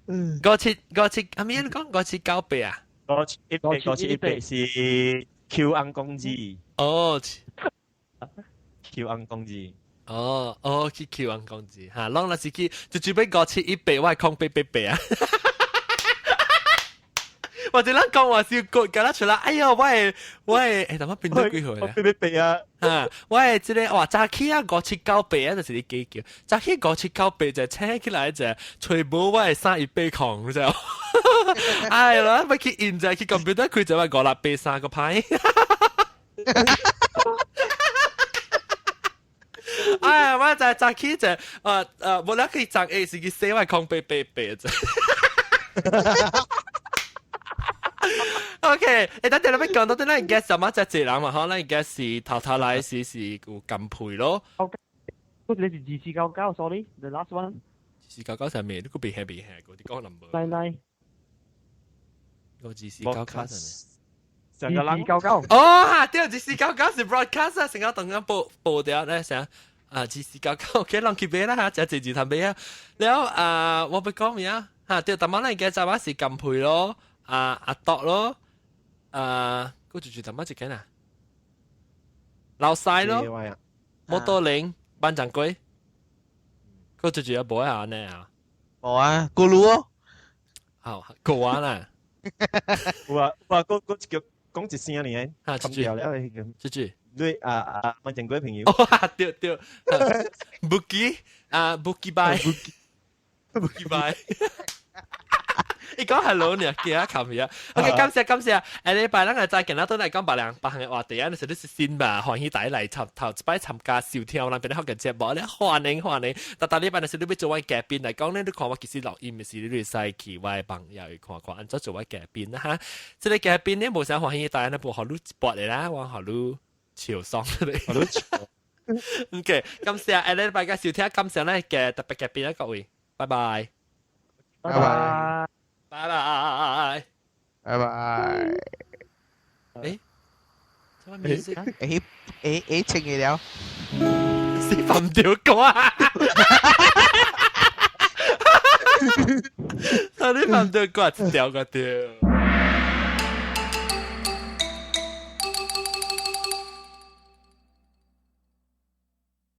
Speaker 1: 五七五七，阿咩你講五七九八啊？
Speaker 6: 五七一八，五七一八是 Q 紅公字。
Speaker 1: 哦
Speaker 6: ，Q 紅公字。
Speaker 1: 哦哦，去 Q 紅公字嚇，攏若是去就準備五七一八，我係空八八八啊！或者咱講話是個敢若出來，哎喲，我係我係，欸，等我變咗幾號
Speaker 6: 啊？八八八啊！
Speaker 1: 嚇，我係這個哇，早起啊五七九八啊，就是你雞叫，早起五七九八就請起來就揣無我係3180，你知無？哎呀，要去印就去 computer 開就話5683個牌。哎呀，我就早起就，無啦去昨下是去洗我空八八八啫。OK，欸，等陣你欲講到啲咱 guest 什麼只濟人嘛？嗬，咱 guest 是頭頭來時是有金配咯。
Speaker 4: 嗰你是2499，sorry，the last one。
Speaker 1: 2499啥物？你閣袂下袂下，嗰啲講 number。
Speaker 4: 奶奶。
Speaker 1: 個2499啥
Speaker 6: 物？2499。
Speaker 1: 哦，哈，對，2499是 broadcast 啊，成個同樣報報掉咧，成啊，2499，OK，人去買啦嚇，只濟字通買啊。了啊，我欲講咩啊？嚇，對，淡仔咱 guest 昨晚是金配咯，啊阿多咯。啊，閣就是淡仔一間啊，老細咯，摩多林班長龜，閣就是啊無啊呢啊，
Speaker 2: 無啊，咕嚕哦，
Speaker 1: 好，過啊啦，
Speaker 6: 有啊有啊，閣閣叫講一聲爾，
Speaker 1: 哈，
Speaker 6: 冚掉了，
Speaker 1: 這句，
Speaker 6: 你啊啊，班長龜朋友，
Speaker 1: 哦，對對，布基啊，布基拜，布基拜。伊講 hello 呢，記啊冚去啊。OK，感謝感謝。下禮拜咱個再見啦，都來講別人別項的話題啊。你是你是新吧？歡喜大家來頭頭一擺參加收聽咱邊個嘅節目咧，歡迎歡迎。逐逐禮拜若是你欲做我嘉賓來講咧，你看我其實錄音的時，你會使去我的網頁去看看，按怎做我嘉賓啦哈。這個嘉賓咧，無啥歡喜大家咧，無予你一撥的啦，我予你笑爽咧。
Speaker 6: 予你笑。
Speaker 1: OK，感謝下禮拜嘅收聽，感謝咱嘅特別嘉賓啊，各位，拜拜，
Speaker 4: 拜拜。
Speaker 1: 拜拜，
Speaker 2: 拜拜。
Speaker 1: 欸，什麼 music？
Speaker 2: 欸欸欸，清嘅了，
Speaker 1: 是放掉歌啊！你放掉歌，一條個掉。